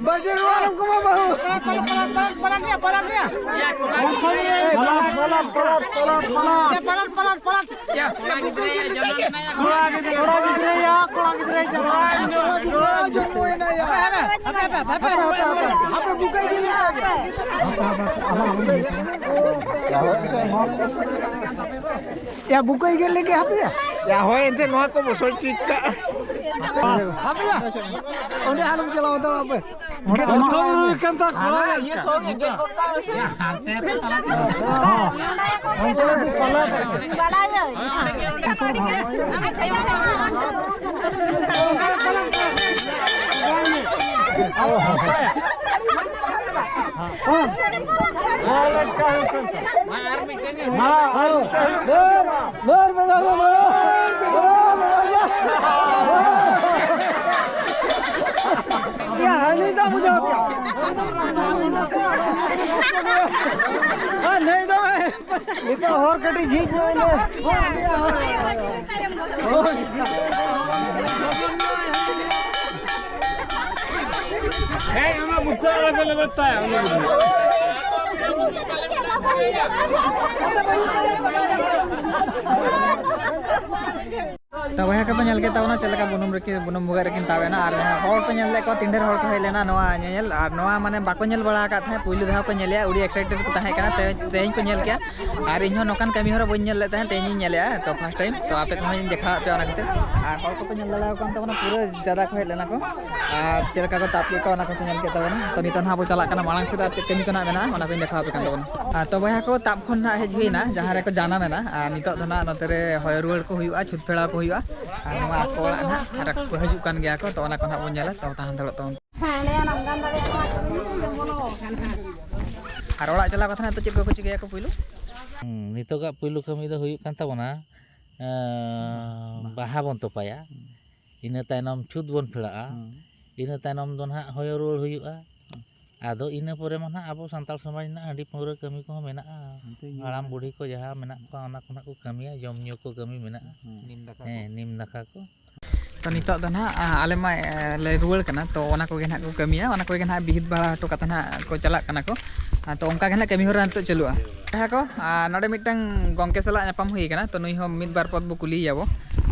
ᱵᱟᱹᱴᱤ ᱨᱩᱣᱟᱹᱲ ᱩᱱᱠᱩ ᱢᱟ ᱵᱟᱹᱦᱩ᱾ ᱯᱟᱞᱟᱱ, ᱯᱟᱞᱟᱱ, ᱯᱟᱞᱟᱱ, ᱯᱟᱞᱟᱱ, ᱯᱟᱞᱟᱱ ᱜᱮᱭᱟ, ᱯᱟᱞᱟᱱ ᱜᱮᱭᱟ᱾ ᱯᱟᱞᱟᱴ, ᱯᱟᱞᱟᱴ, ᱯᱟᱞᱟᱴ, ᱯᱟᱞᱟᱴ᱾ ᱭᱟ, ᱠᱚᱲᱟ ᱜᱤᱫᱽᱨᱟᱹ ᱡᱟᱱᱟᱢ ᱮᱱᱟᱭᱟ᱾ ᱠᱚᱲᱟ ᱜᱤᱫᱽᱨᱟᱹ, ᱠᱚᱲᱟ ᱜᱤᱫᱽᱨᱟᱹ ᱭᱟ, ᱠᱚᱲᱟ ᱜᱤᱫᱽᱨᱟᱹ ᱡᱟᱱᱟᱢ ᱮᱱᱟᱭᱟ᱾ ᱦᱟᱯᱮ, ᱦᱟᱯᱮ, ᱦᱟᱯᱮ, ᱦᱟᱯᱮ, ᱦᱟᱯᱮ, ᱦᱟᱯᱮ, ᱵᱩᱠᱟᱹᱭ ᱜᱮ ᱞᱟᱹᱭ ᱞᱮᱜᱮ᱾ ᱭᱟ, ᱵᱩᱠᱟᱹᱭ ᱜᱮ ᱞᱟᱹᱭ ᱞᱮᱜᱮ, ᱦᱟᱯᱮ ᱭᱟ᱾ ᱭᱟ, ᱦᱳᱭ, ᱮᱱᱛᱮ ᱱᱚᱣᱟ ᱠᱚ ᱵᱚᱥᱚᱭ ᱴᱷᱤᱠ ᱠᱟᱜ᱾ ᱦᱟᱯᱮ ᱭᱟ, ᱚᱸᱰᱮ ᱟᱞᱚᱢ ᱪᱟᱞᱟᱣ ᱦᱟᱛᱟᱲᱚᱜᱼᱟ, ᱦᱟᱯᱮ᱾ ᱜᱮᱫ ᱯᱨᱚᱛᱷᱚᱢ ᱜᱚᱫ ᱠᱟᱜ ᱢᱮ᱾ ᱨᱩᱭ ᱠᱟᱱ ᱛᱟ ᱠᱚᱲᱟ᱾ ᱦᱟᱱᱟ ᱤᱭᱟᱹ ᱥᱚᱸᱜᱮ ᱜᱮᱫ ᱜᱚᱫ ᱠᱟᱜ ᱢᱮᱥᱮ᱾ ᱦᱚᱸ᱾ ᱚᱱᱛᱮ ᱨᱮ ᱫᱚ ᱯᱟᱞᱟ ᱛᱟᱠᱚ᱾ ᱵᱟᱲᱟᱭᱟᱹᱧ᱾ ᱦᱚᱸ᱾ ᱦᱚᱸ᱾ ᱦᱚᱸ᱾ ᱞᱚᱨ ᱢᱮ, ᱞᱚᱨ ᱢᱮ, ᱞᱚᱨ ᱢᱮ, ᱞᱚᱨ ᱢᱮ, ᱞᱚᱨ ᱢᱮ᱾ ᱭᱟ, ᱦᱟᱹᱱᱤ ᱫᱚ ᱵᱩᱡᱷᱟᱹᱣ ᱯᱮ᱾ ᱦᱟᱹᱱᱤ ᱫᱚ ᱱᱤᱛᱚᱜ ᱦᱚᱨ ᱠᱟᱹᱴᱤᱡ ᱡᱷᱤᱡ ᱧᱚᱜ ᱮᱱᱟ᱾ ᱦᱮᱸ, ᱚᱱᱟ ᱵᱩᱴᱟᱹ ᱟᱲᱟᱜ ᱞᱮ ᱵᱮᱵᱚᱥᱛᱷᱟᱭᱟ, ᱩᱱᱤ ᱜᱮ᱾ ᱛᱚ ᱵᱚᱭᱦᱟ ᱠᱚᱯᱮ ᱧᱮᱞ ᱠᱮᱫ ᱛᱟᱵᱚᱱᱟ ᱪᱮᱫ ᱞᱮᱠᱟ ᱵᱩᱱᱩᱢ ᱨᱮᱠᱤᱱ, ᱵᱩᱱᱩᱢ ᱵᱷᱩᱜᱟᱹᱜ ᱨᱮᱠᱤᱱ ᱛᱟᱵ ᱮᱱᱟ᱾ ᱟᱨ ᱦᱚᱲ ᱯᱮ ᱧᱮᱞ ᱞᱮᱫ ᱠᱚᱣᱟ, ᱛᱤᱱ ᱰᱷᱮᱨ ᱦᱚᱲ ᱠᱚ ᱦᱮᱡ ᱞᱮᱱᱟ ᱱᱚᱣᱟ ᱧᱮᱧᱮᱞ᱾ ᱟᱨ ᱱᱚᱣᱟ ᱢᱟᱱᱮ ᱵᱟᱠᱚ ᱧᱮᱞ ᱵᱟᱲᱟ ᱟᱠᱟᱫ ᱛᱟᱦᱮᱸᱫ, ᱯᱩᱭᱞᱩ ᱫᱷᱟᱣ ᱠᱚ ᱧᱮᱞᱮᱜᱼᱟ, ᱟᱹᱰᱤ excited ᱠᱚ ᱛᱟᱦᱮᱸ ᱠᱟᱱᱟ᱾ ᱛᱮ-, ᱛᱮᱦᱮᱧ ᱠᱚ ᱧᱮᱞ ᱠᱮᱜᱼᱟ᱾ ᱟᱨ ᱤᱧ ᱦᱚᱸ ᱱᱚᱝᱠᱟᱱ ᱠᱟᱹᱢᱤ ᱦᱚᱨᱟ ᱵᱟᱹᱧ ᱧᱮᱞ ᱞᱮᱫ ᱛᱟᱦᱮᱸᱫ, ᱛᱮᱦᱮᱧ ᱤᱧ ᱧᱮᱞᱮᱜᱼᱟ᱾ ᱛᱚ first time, ᱛᱚ ᱟᱯᱮ ᱠᱚᱦᱚᱸᱧ ᱫᱮᱠᱷᱟᱣᱟᱫ ᱯᱮᱭᱟ ᱚᱱᱟ ᱠᱷᱟᱹᱛᱤᱨ᱾ ᱟᱨ ᱦᱚᱲ ᱠᱚᱯᱮ ᱧᱮᱞ ᱫᱟᱲᱮᱭᱟᱠᱚ ᱠᱟᱱ ᱛᱟᱵᱚᱱᱟ, ᱯᱩᱨᱟᱹ ᱡᱟᱫᱟ ᱠᱚ ᱦᱮᱡ ᱞᱮᱱᱟ ᱠᱚ᱾ ᱟᱨ ᱪᱮᱫ ᱞᱮᱠᱟ ᱠᱚ ᱛᱟᱵ ᱠᱮᱫ ᱠᱚᱣᱟ ᱚᱱᱟ ᱠᱚᱯᱮ ᱧᱮᱞ ᱠᱮᱫ ᱛᱟᱵᱚᱱᱟ᱾ ᱛᱚ ᱱᱤᱛᱚᱜ ᱱᱟᱦᱟᱜ ᱵᱚ ᱪᱟᱞᱟᱜ ᱠᱟᱱᱟ ᱢᱟᱲᱟᱝ ᱥᱮᱫ, ᱟᱨ ᱪᱮᱫ ᱠᱟᱹᱢᱤ ᱠᱚ ᱱᱟᱦᱟᱜ ᱢᱮᱱᱟᱜᱼᱟ ᱚᱱᱟ ᱠᱚᱧ ᱫᱮᱠᱷᱟᱣ ᱟᱯᱮ ᱠᱟᱱ ᱛᱟᱵᱚᱱᱟ᱾ ᱟᱨ ᱛᱚ ᱵᱚᱭᱦᱟ ᱠᱚ, ᱛᱟᱵ ᱠᱷᱚᱱ ᱱᱟᱦᱟᱜ ᱦᱮᱡ ᱦᱩᱭᱱᱟ, ᱡᱟᱦᱟᱸ ᱨᱮᱠᱚ ᱡᱟᱱᱟᱢ ᱮᱱᱟ, ᱟᱨ ᱱᱤᱛᱚᱜ ᱫᱚ ᱱᱟᱦᱟᱜ ᱱᱚᱛᱮ ᱨᱮ ᱦᱚᱭᱚ ᱨᱩᱣᱟᱹᱲ ᱠᱚ ᱦᱩᱭᱩᱜᱼᱟ, ᱪᱷᱩᱛ ᱯᱷᱮᱲᱟᱣ ᱠᱚ ᱦᱩᱭᱩᱜᱼᱟ᱾ ᱟᱨ ᱱᱚᱣᱟ ᱟᱠᱚ ᱚᱲᱟᱜ ᱱᱟᱦᱟᱜ ᱟᱨ ᱠᱚ ᱦᱤᱡᱩᱜ ᱠᱟᱱ ᱜᱮᱭᱟ ᱠᱚ, ᱛᱚ ᱚᱱᱟ ᱠᱚ ᱱᱟᱦᱟᱜ ᱵᱚᱱ ᱧᱮᱞᱟ᱾ ᱛᱚ ᱛᱟᱦᱮᱸ ᱦᱟᱛᱟᱲᱚᱜ ᱛᱟᱵᱚᱱ᱾ ᱦᱮᱸ, ᱞᱟᱹᱭᱟ ᱱᱟᱢ ᱜᱟᱱ ᱫᱟᱲᱮᱭᱟᱜᱼᱟ, ᱱᱚᱣᱟ ᱠᱟᱹᱢᱤ ᱫᱚ ᱵᱚᱞᱚ ᱟᱠᱟᱱᱟ᱾ ᱟᱨ ᱚᱲᱟᱜ ᱪᱟᱞᱟᱣ ᱠᱟᱛᱮ ᱱᱟᱦᱟᱜ ᱱᱤᱛᱚᱜ ᱪᱮᱫ ᱠᱚᱠᱚ ᱪᱤᱠᱟᱹᱭᱟᱠᱚ ᱯᱩᱭᱞᱩ? ᱦᱩᱸ, ᱱᱤᱛᱚᱜᱟᱜ ᱯᱩᱭᱞᱩ ᱠᱟᱹᱢᱤ ᱫᱚ ᱦᱩᱭᱩᱜ ᱠᱟᱱ ᱛᱟᱵᱚᱱᱟ, ᱮᱸ, ᱵᱟᱦᱟ ᱵᱚᱱ ᱛᱚᱯᱟᱭᱟ᱾ ᱦᱩᱸ᱾ ᱤᱱᱟᱹ ᱛᱟᱭᱱᱚᱢ ᱪᱷᱩᱛ ᱵᱚᱱ ᱯᱷᱮᱲᱟᱜᱼᱟ᱾ ᱦᱩᱸ᱾ ᱤᱱᱟᱹ ᱛᱟᱭᱱᱚᱢ ᱫᱚ ᱱᱟᱦᱟᱜ ᱦᱚᱭᱚ ᱨᱩᱣᱟᱹᱲ ᱦᱩᱭᱩᱜᱼᱟ᱾ ᱦᱩᱸ᱾ ᱟᱫᱚ ᱤᱱᱟᱹ ᱯᱚᱨᱮ ᱢᱟ ᱱᱟᱦᱟᱜ ᱟᱵᱚ ᱥᱟᱱᱛᱟᱲ ᱥᱚᱢᱟᱡᱽ ᱨᱮᱱᱟᱜ ᱦᱟᱺᱰᱤ ᱯᱟᱹᱣᱨᱟᱹ ᱠᱟᱹᱢᱤ ᱠᱚᱦᱚᱸ ᱢᱮᱱᱟᱜᱼᱟ᱾ ᱚᱱᱛᱮ ᱤᱭᱟᱹ ᱦᱟᱲᱟᱢ ᱢᱮᱱᱟᱜᱼᱟ᱾ ᱵᱩᱲᱦᱤ ᱠᱚ ᱡᱟᱦᱟᱸ ᱢᱮᱱᱟᱜ ᱠᱚᱣᱟ, ᱚᱱᱟ ᱠᱚ ᱱᱟᱦᱟᱜ ᱠᱚ ᱠᱟᱹᱢᱤᱭᱟ, ᱡᱚᱢ ᱧᱩ ᱠᱚ ᱠᱟᱹᱢᱤ ᱢᱮᱱᱟᱜᱼᱟ᱾ ᱦᱩᱸ᱾ ᱱᱤᱢ ᱫᱟᱠᱟ ᱠᱚ᱾ ᱦᱮᱸ, ᱱᱤᱢ ᱫᱟᱠᱟ ᱠᱚ᱾ ᱛᱚ, ᱱᱤᱛᱚᱜ ᱫᱚ ᱱᱟᱦᱟᱜ, ᱟ, ᱟᱞᱮ ᱢᱟ, ᱮ, ᱞᱮ ᱨᱩᱣᱟᱹᱲ ᱠᱟᱱᱟ᱾ ᱛᱚ, ᱚᱱᱟ ᱠᱚᱜᱮ ᱱᱟᱦᱟᱜ ᱠᱚ ᱠᱟᱹᱢᱤᱭᱟ, ᱚᱱᱟ ᱠᱚᱜᱮ ᱱᱟᱦᱟᱜ ᱵᱤᱦᱤᱛ ᱵᱟᱲᱟ ᱦᱚᱴᱚ ᱠᱟᱛᱮ ᱱᱟᱦᱟᱜ ᱠᱚ ᱪᱟᱞᱟᱜ ᱠᱟᱱᱟ ᱠᱚ᱾ ᱟᱨ ᱛᱚ ᱚᱱᱠᱟ ᱜᱮ ᱱᱟᱜ ᱠᱟᱹᱢᱤ ᱦᱚᱨᱟ ᱱᱤᱛᱚᱜ ᱪᱟᱹᱞᱩᱜᱼᱟ᱾ ᱵᱚᱭᱦᱟ ᱠᱚ, ᱟᱨ ᱱᱚᱰᱮ ᱢᱤᱫᱴᱟᱝ ᱜᱚᱢᱠᱮ ᱥᱟᱞᱟᱜ ᱧᱟᱯᱟᱢ ᱦᱩᱭ ᱠᱟᱱᱟ, ᱛᱚ ᱱᱩᱭ ᱦᱚᱸ ᱢᱤᱫ ᱵᱟᱨ ᱯᱚᱫ ᱵᱚ ᱠᱩᱞᱤᱭᱮᱭᱟ ᱵᱚ᱾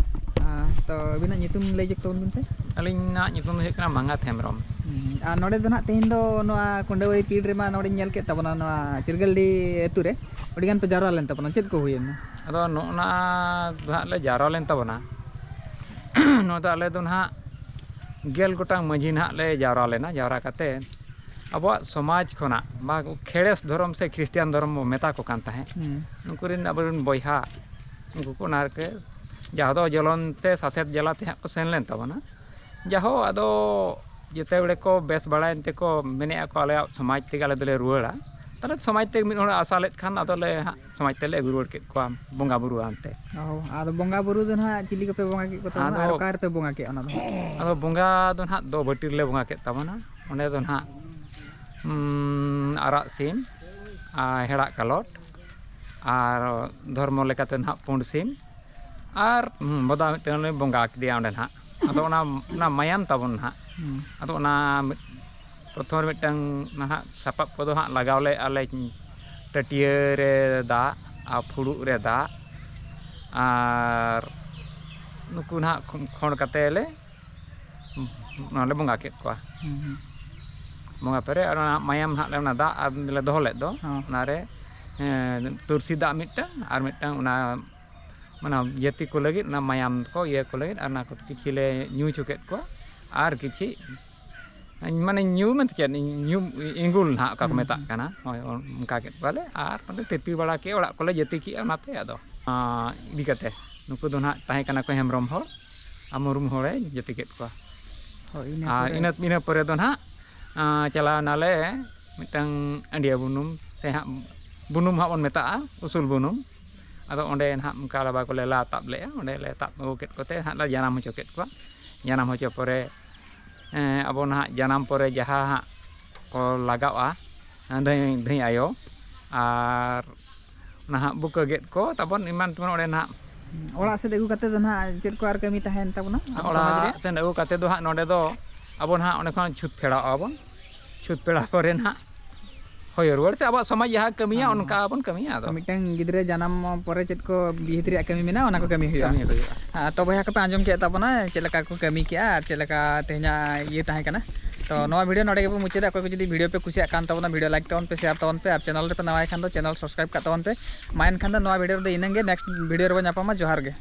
ᱟᱨ ᱛᱚ ᱟᱹᱵᱤᱱᱟᱜ ᱧᱩᱛᱩᱢ ᱞᱟᱹᱭ ᱡᱚᱜ ᱛᱟᱵᱚᱱ ᱵᱤᱱ ᱥᱮ? ᱟᱹᱞᱤᱧᱟᱜ ᱧᱩᱛᱩᱢ ᱫᱚ ᱦᱩᱭᱩᱜ ᱠᱟᱱᱟ ᱢᱟᱸᱜᱟᱛ ᱦᱮᱢᱵᱨᱚᱢ᱾ ᱦᱩᱸ, ᱟᱨ ᱱᱚᱰᱮ ᱫᱚ ᱱᱟᱜ ᱛᱮᱦᱮᱧ ᱫᱚ ᱱᱚᱣᱟ ᱠᱩᱸᱰᱟᱹᱣᱟᱹᱭ ᱯᱤᱲ ᱨᱮᱢᱟ ᱱᱚᱰᱮᱧ ᱧᱮᱞ ᱠᱮᱫ ᱛᱟᱵᱚᱱᱟ, ᱱᱚᱣᱟ ᱪᱤᱨᱜᱟᱹᱞᱰᱤ ᱟᱹᱛᱩ ᱨᱮ ᱟᱹᱰᱤᱜᱟᱱ ᱯᱮ ᱡᱟᱣᱨᱟ ᱞᱮᱱ ᱛᱟᱵᱚᱱᱟ, ᱪᱮᱫ ᱠᱚ ᱦᱩᱭᱮᱱᱟ? ᱟᱫᱚ ᱱᱚᱜᱼᱚ ᱱᱟ ᱫᱚ ᱦᱟᱸᱜ ᱞᱮ ᱡᱟᱣᱨᱟ ᱞᱮᱱ ᱛᱟᱵᱚᱱᱟ᱾ ᱱᱚᱣᱟ ᱫᱚ ᱟᱞᱮ ᱫᱚ ᱱᱟᱦᱟᱜ ᱜᱮᱞ ᱜᱚᱴᱟᱝ ᱢᱟᱺᱡᱷᱤ ᱱᱟᱦᱟᱜ ᱞᱮ ᱡᱟᱣᱨᱟ ᱞᱮᱱᱟ᱾ ᱡᱟᱣᱨᱟ ᱠᱟᱛᱮ ᱟᱵᱚᱣᱟᱜ ᱥᱚᱢᱟᱡᱽ ᱠᱷᱚᱱᱟᱜ ᱵᱟ ᱠᱷᱮᱲᱮᱥ ᱫᱷᱚᱨᱚᱢ ᱥᱮ ᱠᱷᱨᱤᱥᱴᱟᱱ ᱫᱷᱚᱨᱚᱢ ᱵᱚ ᱢᱮᱛᱟ ᱠᱚ ᱠᱟᱱ ᱛᱟᱦᱮᱸᱫ, ᱦᱩᱸ᱾ ᱩᱱᱠᱩ ᱨᱮᱱ ᱟᱵᱚᱨᱮᱱ ᱵᱚᱭᱦᱟ, ᱩᱱᱠᱩ ᱠᱚ ᱚᱱᱟ ᱨᱮ ᱡᱟᱦᱟᱸ ᱫᱚ ᱡᱚᱞᱚᱱ ᱛᱮ ᱥᱟᱥᱮᱛ ᱡᱟᱞᱟ ᱛᱮ ᱦᱟᱸᱜ ᱠᱚ ᱥᱮᱱ ᱞᱮᱱ ᱛᱟᱵᱚᱱᱟ᱾ ᱡᱟᱦᱳ, ᱟᱫᱚ ᱡᱮᱛᱮ ᱵᱮᱲᱮ ᱠᱚ ᱵᱮᱥ ᱵᱟᱲᱟᱭᱮᱱ ᱛᱮᱠᱚ ᱢᱮᱱᱮᱫᱼᱟ ᱠᱚ, "ᱟᱞᱮᱭᱟᱜ ᱥᱚᱢᱟᱡᱽ ᱛᱮᱜᱮ ᱟᱞᱮ ᱫᱚᱞᱮ ᱨᱩᱣᱟᱹᱲᱟ᱾" ᱛᱟᱦᱚᱞᱮ ᱥᱚᱢᱟᱡᱽ ᱛᱮ ᱢᱤᱫ ᱦᱚᱲᱮ ᱟᱥᱟ ᱞᱮᱫ ᱠᱷᱟᱱ, ᱟᱫᱚᱞᱮ ᱦᱟᱸᱜ ᱥᱚᱢᱟᱡᱽ ᱛᱮᱞᱮ ᱟᱹᱜᱩ ᱨᱩᱣᱟᱹᱲ ᱠᱮᱫ ᱠᱚᱣᱟ ᱵᱚᱸᱜᱟ ᱵᱩᱨᱩ ᱟᱱᱛᱮ᱾ ᱚ, ᱟᱫᱚ ᱵᱚᱸᱜᱟ ᱵᱩᱨᱩ ᱫᱚ ᱱᱟᱦᱟᱜ ᱪᱤᱞᱤ ᱠᱚᱯᱮ ᱵᱚᱸᱜᱟ ᱠᱮᱫ ᱠᱚ ᱛᱟᱵᱚᱱᱟ ᱟᱨ ᱟᱫᱚ ᱚᱠᱟ ᱨᱮᱯᱮ ᱵᱚᱸᱜᱟ ᱠᱮᱫ ᱚᱱᱟ ᱫᱚ? ᱟᱫᱚ ᱵᱚᱸᱜᱟ ᱫᱚ ᱱᱟᱦᱟᱜ ᱫᱚ ᱵᱟᱹᱴᱤ ᱨᱮᱞᱮ ᱵᱚᱸᱜᱟ ᱠᱮᱫ ᱛᱟᱵᱚᱱᱟ᱾ ᱚᱸᱰᱮ ᱫᱚ ᱱᱟᱦᱟᱜ, ᱩᱸ, ᱟᱨᱟᱜ ᱥᱤᱢ ᱟᱨ ᱦᱮᱲᱟᱜ ᱠᱟᱞᱚᱴ ᱟᱨ ᱫᱷᱚᱨᱢᱚ ᱞᱮᱠᱟᱛᱮ ᱱᱟᱦᱟᱜ ᱯᱩᱸᱰ ᱥᱤᱢ ᱟᱨ, ᱦᱩᱸ, ᱵᱚᱫᱟ ᱢᱤᱫᱴᱟᱝ ᱞᱮ ᱵᱚᱸᱜᱟ ᱠᱮᱫᱮᱭᱟ ᱚᱸᱰᱮ ᱱᱟᱦᱟᱜ᱾ ᱟᱫᱚ ᱚᱱᱟ, ᱚᱱᱟ ᱢᱟᱭᱟᱢ ᱛᱟᱵᱚᱱ ᱱᱟᱦᱟᱜ᱾ ᱦᱩᱸ᱾ ᱟᱫᱚ ᱚᱱᱟ ᱢᱤᱫ-, ᱯᱨᱚᱛᱷᱚᱢ ᱨᱮ ᱢᱤᱫᱴᱟᱝ ᱱᱟᱦᱟᱜ ᱥᱟᱯᱟᱵ ᱠᱚᱫᱚ ᱦᱟᱸᱜ ᱞᱟᱜᱟᱣ ᱞᱮᱫᱼᱟ ᱞᱮ, ᱴᱟᱹᱴᱭᱟᱹ ᱨᱮ ᱫᱟᱜ ᱟᱨ ᱯᱷᱩᱲᱩᱜ ᱨᱮ ᱫᱟᱜ ᱟᱨ ᱱᱩᱠᱩ ᱱᱟᱦᱟᱜ ᱠᱷᱚᱸ-, ᱠᱷᱚᱸᱰ ᱠᱟᱛᱮ ᱞᱮ ᱚᱱᱟᱞᱮ ᱵᱚᱸᱜᱟ ᱠᱮᱫ ᱠᱚᱣᱟ᱾ ᱦᱩᱸ, ᱦᱩᱸ᱾ ᱵᱚᱸᱜᱟ ᱯᱚᱨᱮ ᱟᱨ ᱚᱱᱟ ᱢᱟᱭᱟᱢ ᱱᱟᱦᱟᱜ ᱞᱮ, ᱚᱱᱟ ᱫᱟᱜ ᱟᱨ ᱞᱮ ᱫᱚᱦᱚ ᱞᱮᱫ ᱫᱚ, ᱦᱚᱸ᱾ ᱚᱱᱟᱨᱮ, ᱮᱸ, ᱛᱩᱨᱥᱤ ᱫᱟᱜ ᱢᱤᱫᱴᱟᱝ ᱟᱨ ᱢᱤᱫᱴᱟᱝ ᱚᱱᱟ, ᱢᱟᱱᱮ, ᱡᱟᱹᱛᱤ ᱠᱚ ᱞᱟᱹᱜᱤᱫ ᱚᱱᱟ ᱢᱟᱭᱟᱢ ᱠᱚ ᱤᱭᱟᱹ ᱠᱚ ᱞᱟᱹᱜᱤᱫ, ᱟᱨ ᱚᱱᱟ ᱠᱚ ᱠᱤᱪᱷᱤ ᱞᱮ ᱧᱩ ᱦᱚᱪᱚ ᱠᱮᱫ ᱠᱚᱣᱟ ᱟᱨ ᱠᱤᱪᱷᱤ, ᱢᱟᱱᱮ, ᱧᱩ ᱢᱮᱱᱛᱮ ᱪᱮᱫ, ᱧᱩ ᱤᱸᱜᱩᱞ ᱱᱟᱦᱟᱜ ᱚᱠᱟ ᱠᱚ ᱦᱩᱸ, ᱢᱮᱛᱟᱜ ᱦᱩᱸ᱾ ᱠᱟᱱᱟ, ᱦᱳᱭ, ᱚᱱᱠᱟ ᱠᱮᱫ ᱠᱚᱣᱟᱞᱮ ᱟᱨ ᱚᱸᱰᱮ ᱛᱤᱨᱯᱤ ᱵᱟᱲᱟ ᱠᱮᱫ, ᱚᱲᱟᱜ ᱠᱚᱞᱮ ᱡᱟᱹᱛᱤ ᱠᱮᱫᱼᱟ ᱚᱱᱟᱛᱮ᱾ ᱟᱫᱚ, ᱟᱸ, ᱤᱫᱤ ᱠᱟᱛᱮ ᱱᱩᱠᱩ ᱫᱚ ᱱᱟᱦᱟᱜ ᱛᱟᱦᱮᱸ ᱠᱟᱱᱟ ᱠᱚ ᱦᱮᱢᱵᱨᱚᱢ ᱦᱚᱲ ᱟᱨ ᱢᱩᱨᱢᱩ ᱦᱚᱲᱮ ᱡᱟᱹᱛᱤ ᱠᱮᱫ ᱠᱚᱣᱟ᱾ ᱦᱳᱭ, ᱤᱱᱟᱹ ᱟᱨ ᱯᱚᱨᱮ ᱤᱱᱟᱹ, ᱤᱱᱟᱹ ᱯᱚᱨᱮ ᱫᱚ ᱱᱟᱦᱟᱜ, ᱟᱸ, ᱪᱟᱞᱟᱣ ᱱᱟᱞᱮ ᱢᱤᱫᱴᱟᱝ ᱟᱹᱰᱤᱭᱟᱹ ᱵᱩᱱᱩᱢ ᱥᱮ ᱦᱟᱸᱜ ᱵᱩᱱᱩᱢ ᱦᱟᱸᱜ ᱵᱚᱱ ᱢᱮᱛᱟᱜᱼᱟ, ᱩᱥᱩᱞ ᱵᱩᱱᱩᱢ᱾ ᱟᱫᱚ ᱚᱸᱰᱮ ᱱᱟᱦᱟᱜ ᱚᱱᱠᱟ ᱞᱟᱵᱟ ᱠᱚᱞᱮ ᱞᱟ ᱛᱟᱵ ᱞᱮᱫᱼᱟ᱾ ᱚᱸᱰᱮ ᱞᱮ ᱛᱟᱵ ᱟᱹᱜᱩ ᱠᱮᱫ ᱠᱚᱛᱮ ᱱᱟᱦᱟᱜ ᱞᱮ ᱡᱟᱱᱟᱢ ᱦᱚᱪᱚ ᱠᱮᱫ ᱠᱚᱣᱟ᱾ ᱡᱟᱱᱟᱢ ᱦᱚᱪᱚ ᱯᱚᱨᱮ, ᱮᱸ, ᱟᱵᱚ ᱱᱟᱦᱟᱜ ᱡᱟᱱᱟᱢ ᱯᱚᱨᱮ ᱡᱟᱦᱟᱸ ᱦᱟᱸᱜ ᱠᱚ ᱞᱟᱜᱟᱜᱼᱟ, ᱫᱷᱟᱹᱭ, ᱫᱷᱟᱹᱭ ᱟᱭᱳ, ᱟᱨ ᱱᱟᱦᱟᱜ ᱵᱩᱠᱟᱹ ᱜᱮᱫ ᱠᱚ ᱛᱟᱵᱚᱱ ᱮᱢᱟᱱ ᱛᱮᱢᱟᱱ ᱚᱸᱰᱮ ᱱᱟᱦᱟᱜ᱾ ᱚᱲᱟᱜ ᱥᱮᱫ ᱟᱹᱜᱩ ᱠᱟᱛᱮ ᱫᱚ ᱱᱟᱦᱟᱜ ᱪᱮᱫ ᱠᱚ ᱟᱨ ᱠᱟᱹᱢᱤ ᱛᱟᱦᱮᱱ ᱛᱟᱵᱚᱱᱟ ᱟᱵᱚ ᱥᱚᱢᱟᱡᱽ ᱚᱲᱟᱜ ᱨᱮᱭᱟᱜ? ᱥᱮᱱ ᱟᱹᱜᱩ ᱠᱟᱛᱮ ᱫᱚ ᱦᱟᱸᱜ ᱱᱚᱰᱮ ᱫᱚ ᱟᱵᱚ ᱱᱟᱦᱟᱜ ᱚᱸᱰᱮ ᱠᱷᱚᱱ ᱪᱷᱩᱛ ᱯᱷᱮᱲᱟᱣ ᱟᱵᱚᱱ᱾ ᱪᱷᱩᱛ ᱯᱷᱮᱲᱟᱣ ᱯᱚᱨᱮ ᱱᱟᱦᱟᱜ ᱦᱳᱭ, ᱨᱩᱣᱟᱹᱲ ᱥᱮ ᱟᱵᱚᱣᱟᱜ ᱥᱚᱢᱟᱡᱽ ᱡᱟᱦᱟᱸ ᱠᱟᱹᱢᱤᱭᱟ, ᱦᱮᱸ᱾ ᱚᱱᱠᱟ ᱵᱚᱱ ᱠᱟᱹᱢᱤᱭᱟ᱾ ᱟᱫᱚ ᱢᱤᱫᱴᱟᱝ ᱜᱤᱫᱽᱨᱟᱹ ᱡᱟᱱᱟᱢ ᱯᱚᱨᱮ ᱪᱮᱫ ᱠᱚ ᱵᱤᱦᱤᱛ ᱨᱮᱭᱟᱜ ᱠᱟᱹᱢᱤ ᱢᱮᱱᱟᱜᱼᱟ, ᱚᱱᱟ ᱠᱚ ᱠᱟᱹᱢᱤ ᱦᱩᱭᱩᱜᱼᱟ᱾ ᱠᱟᱹᱢᱤ ᱦᱩᱭᱩᱜᱼᱟ᱾ ᱦᱮᱸ, ᱛᱚ ᱵᱚᱭᱦᱟ ᱠᱚᱯᱮ ᱟᱸᱡᱚᱢ ᱠᱮᱫ ᱛᱟᱵᱚᱱᱟ ᱪᱮᱫ ᱞᱮᱠᱟ ᱠᱚ ᱠᱟᱹᱢᱤ ᱠᱮᱜᱼᱟ ᱟᱨ ᱪᱮᱫ ᱞᱮᱠᱟ ᱛᱮᱦᱮᱧᱟᱜ ᱤᱭᱟᱹ ᱛᱟᱦᱮᱸ ᱠᱟᱱᱟ᱾ ᱛᱚ ᱱᱚᱣᱟ video ᱱᱚᱰᱮ ᱜᱮᱵᱚᱱ ᱢᱩᱪᱟᱹᱫᱟ᱾ ᱚᱠᱚᱭ ᱠᱚ ᱡᱩᱫᱤ video ᱯᱮ ᱠᱩᱥᱤᱭᱟᱜ ᱠᱟᱱ ᱛᱟᱵᱚᱱᱟ, video like ᱛᱟᱵᱚᱱ ᱯᱮ, share ᱛᱟᱵᱚᱱ ᱯᱮ, ᱟᱨ channel ᱨᱮᱯᱮ ᱱᱟᱣᱟ ᱠᱷᱟᱱ ᱫᱚ channel subscribe ᱠᱟᱜ ᱛᱟᱵᱚᱱ ᱯᱮ᱾ ᱢᱟ ᱮᱱᱠᱷᱟᱱ ᱫᱚ ᱱᱚᱣᱟ video ᱨᱮᱫᱚ ᱤᱱᱟᱹᱝ ᱜᱮ, next video ᱨᱮᱵᱚᱱ ᱧᱟᱯᱟᱢᱟ᱾ ᱡᱚᱦᱟᱨ ᱜᱮ᱾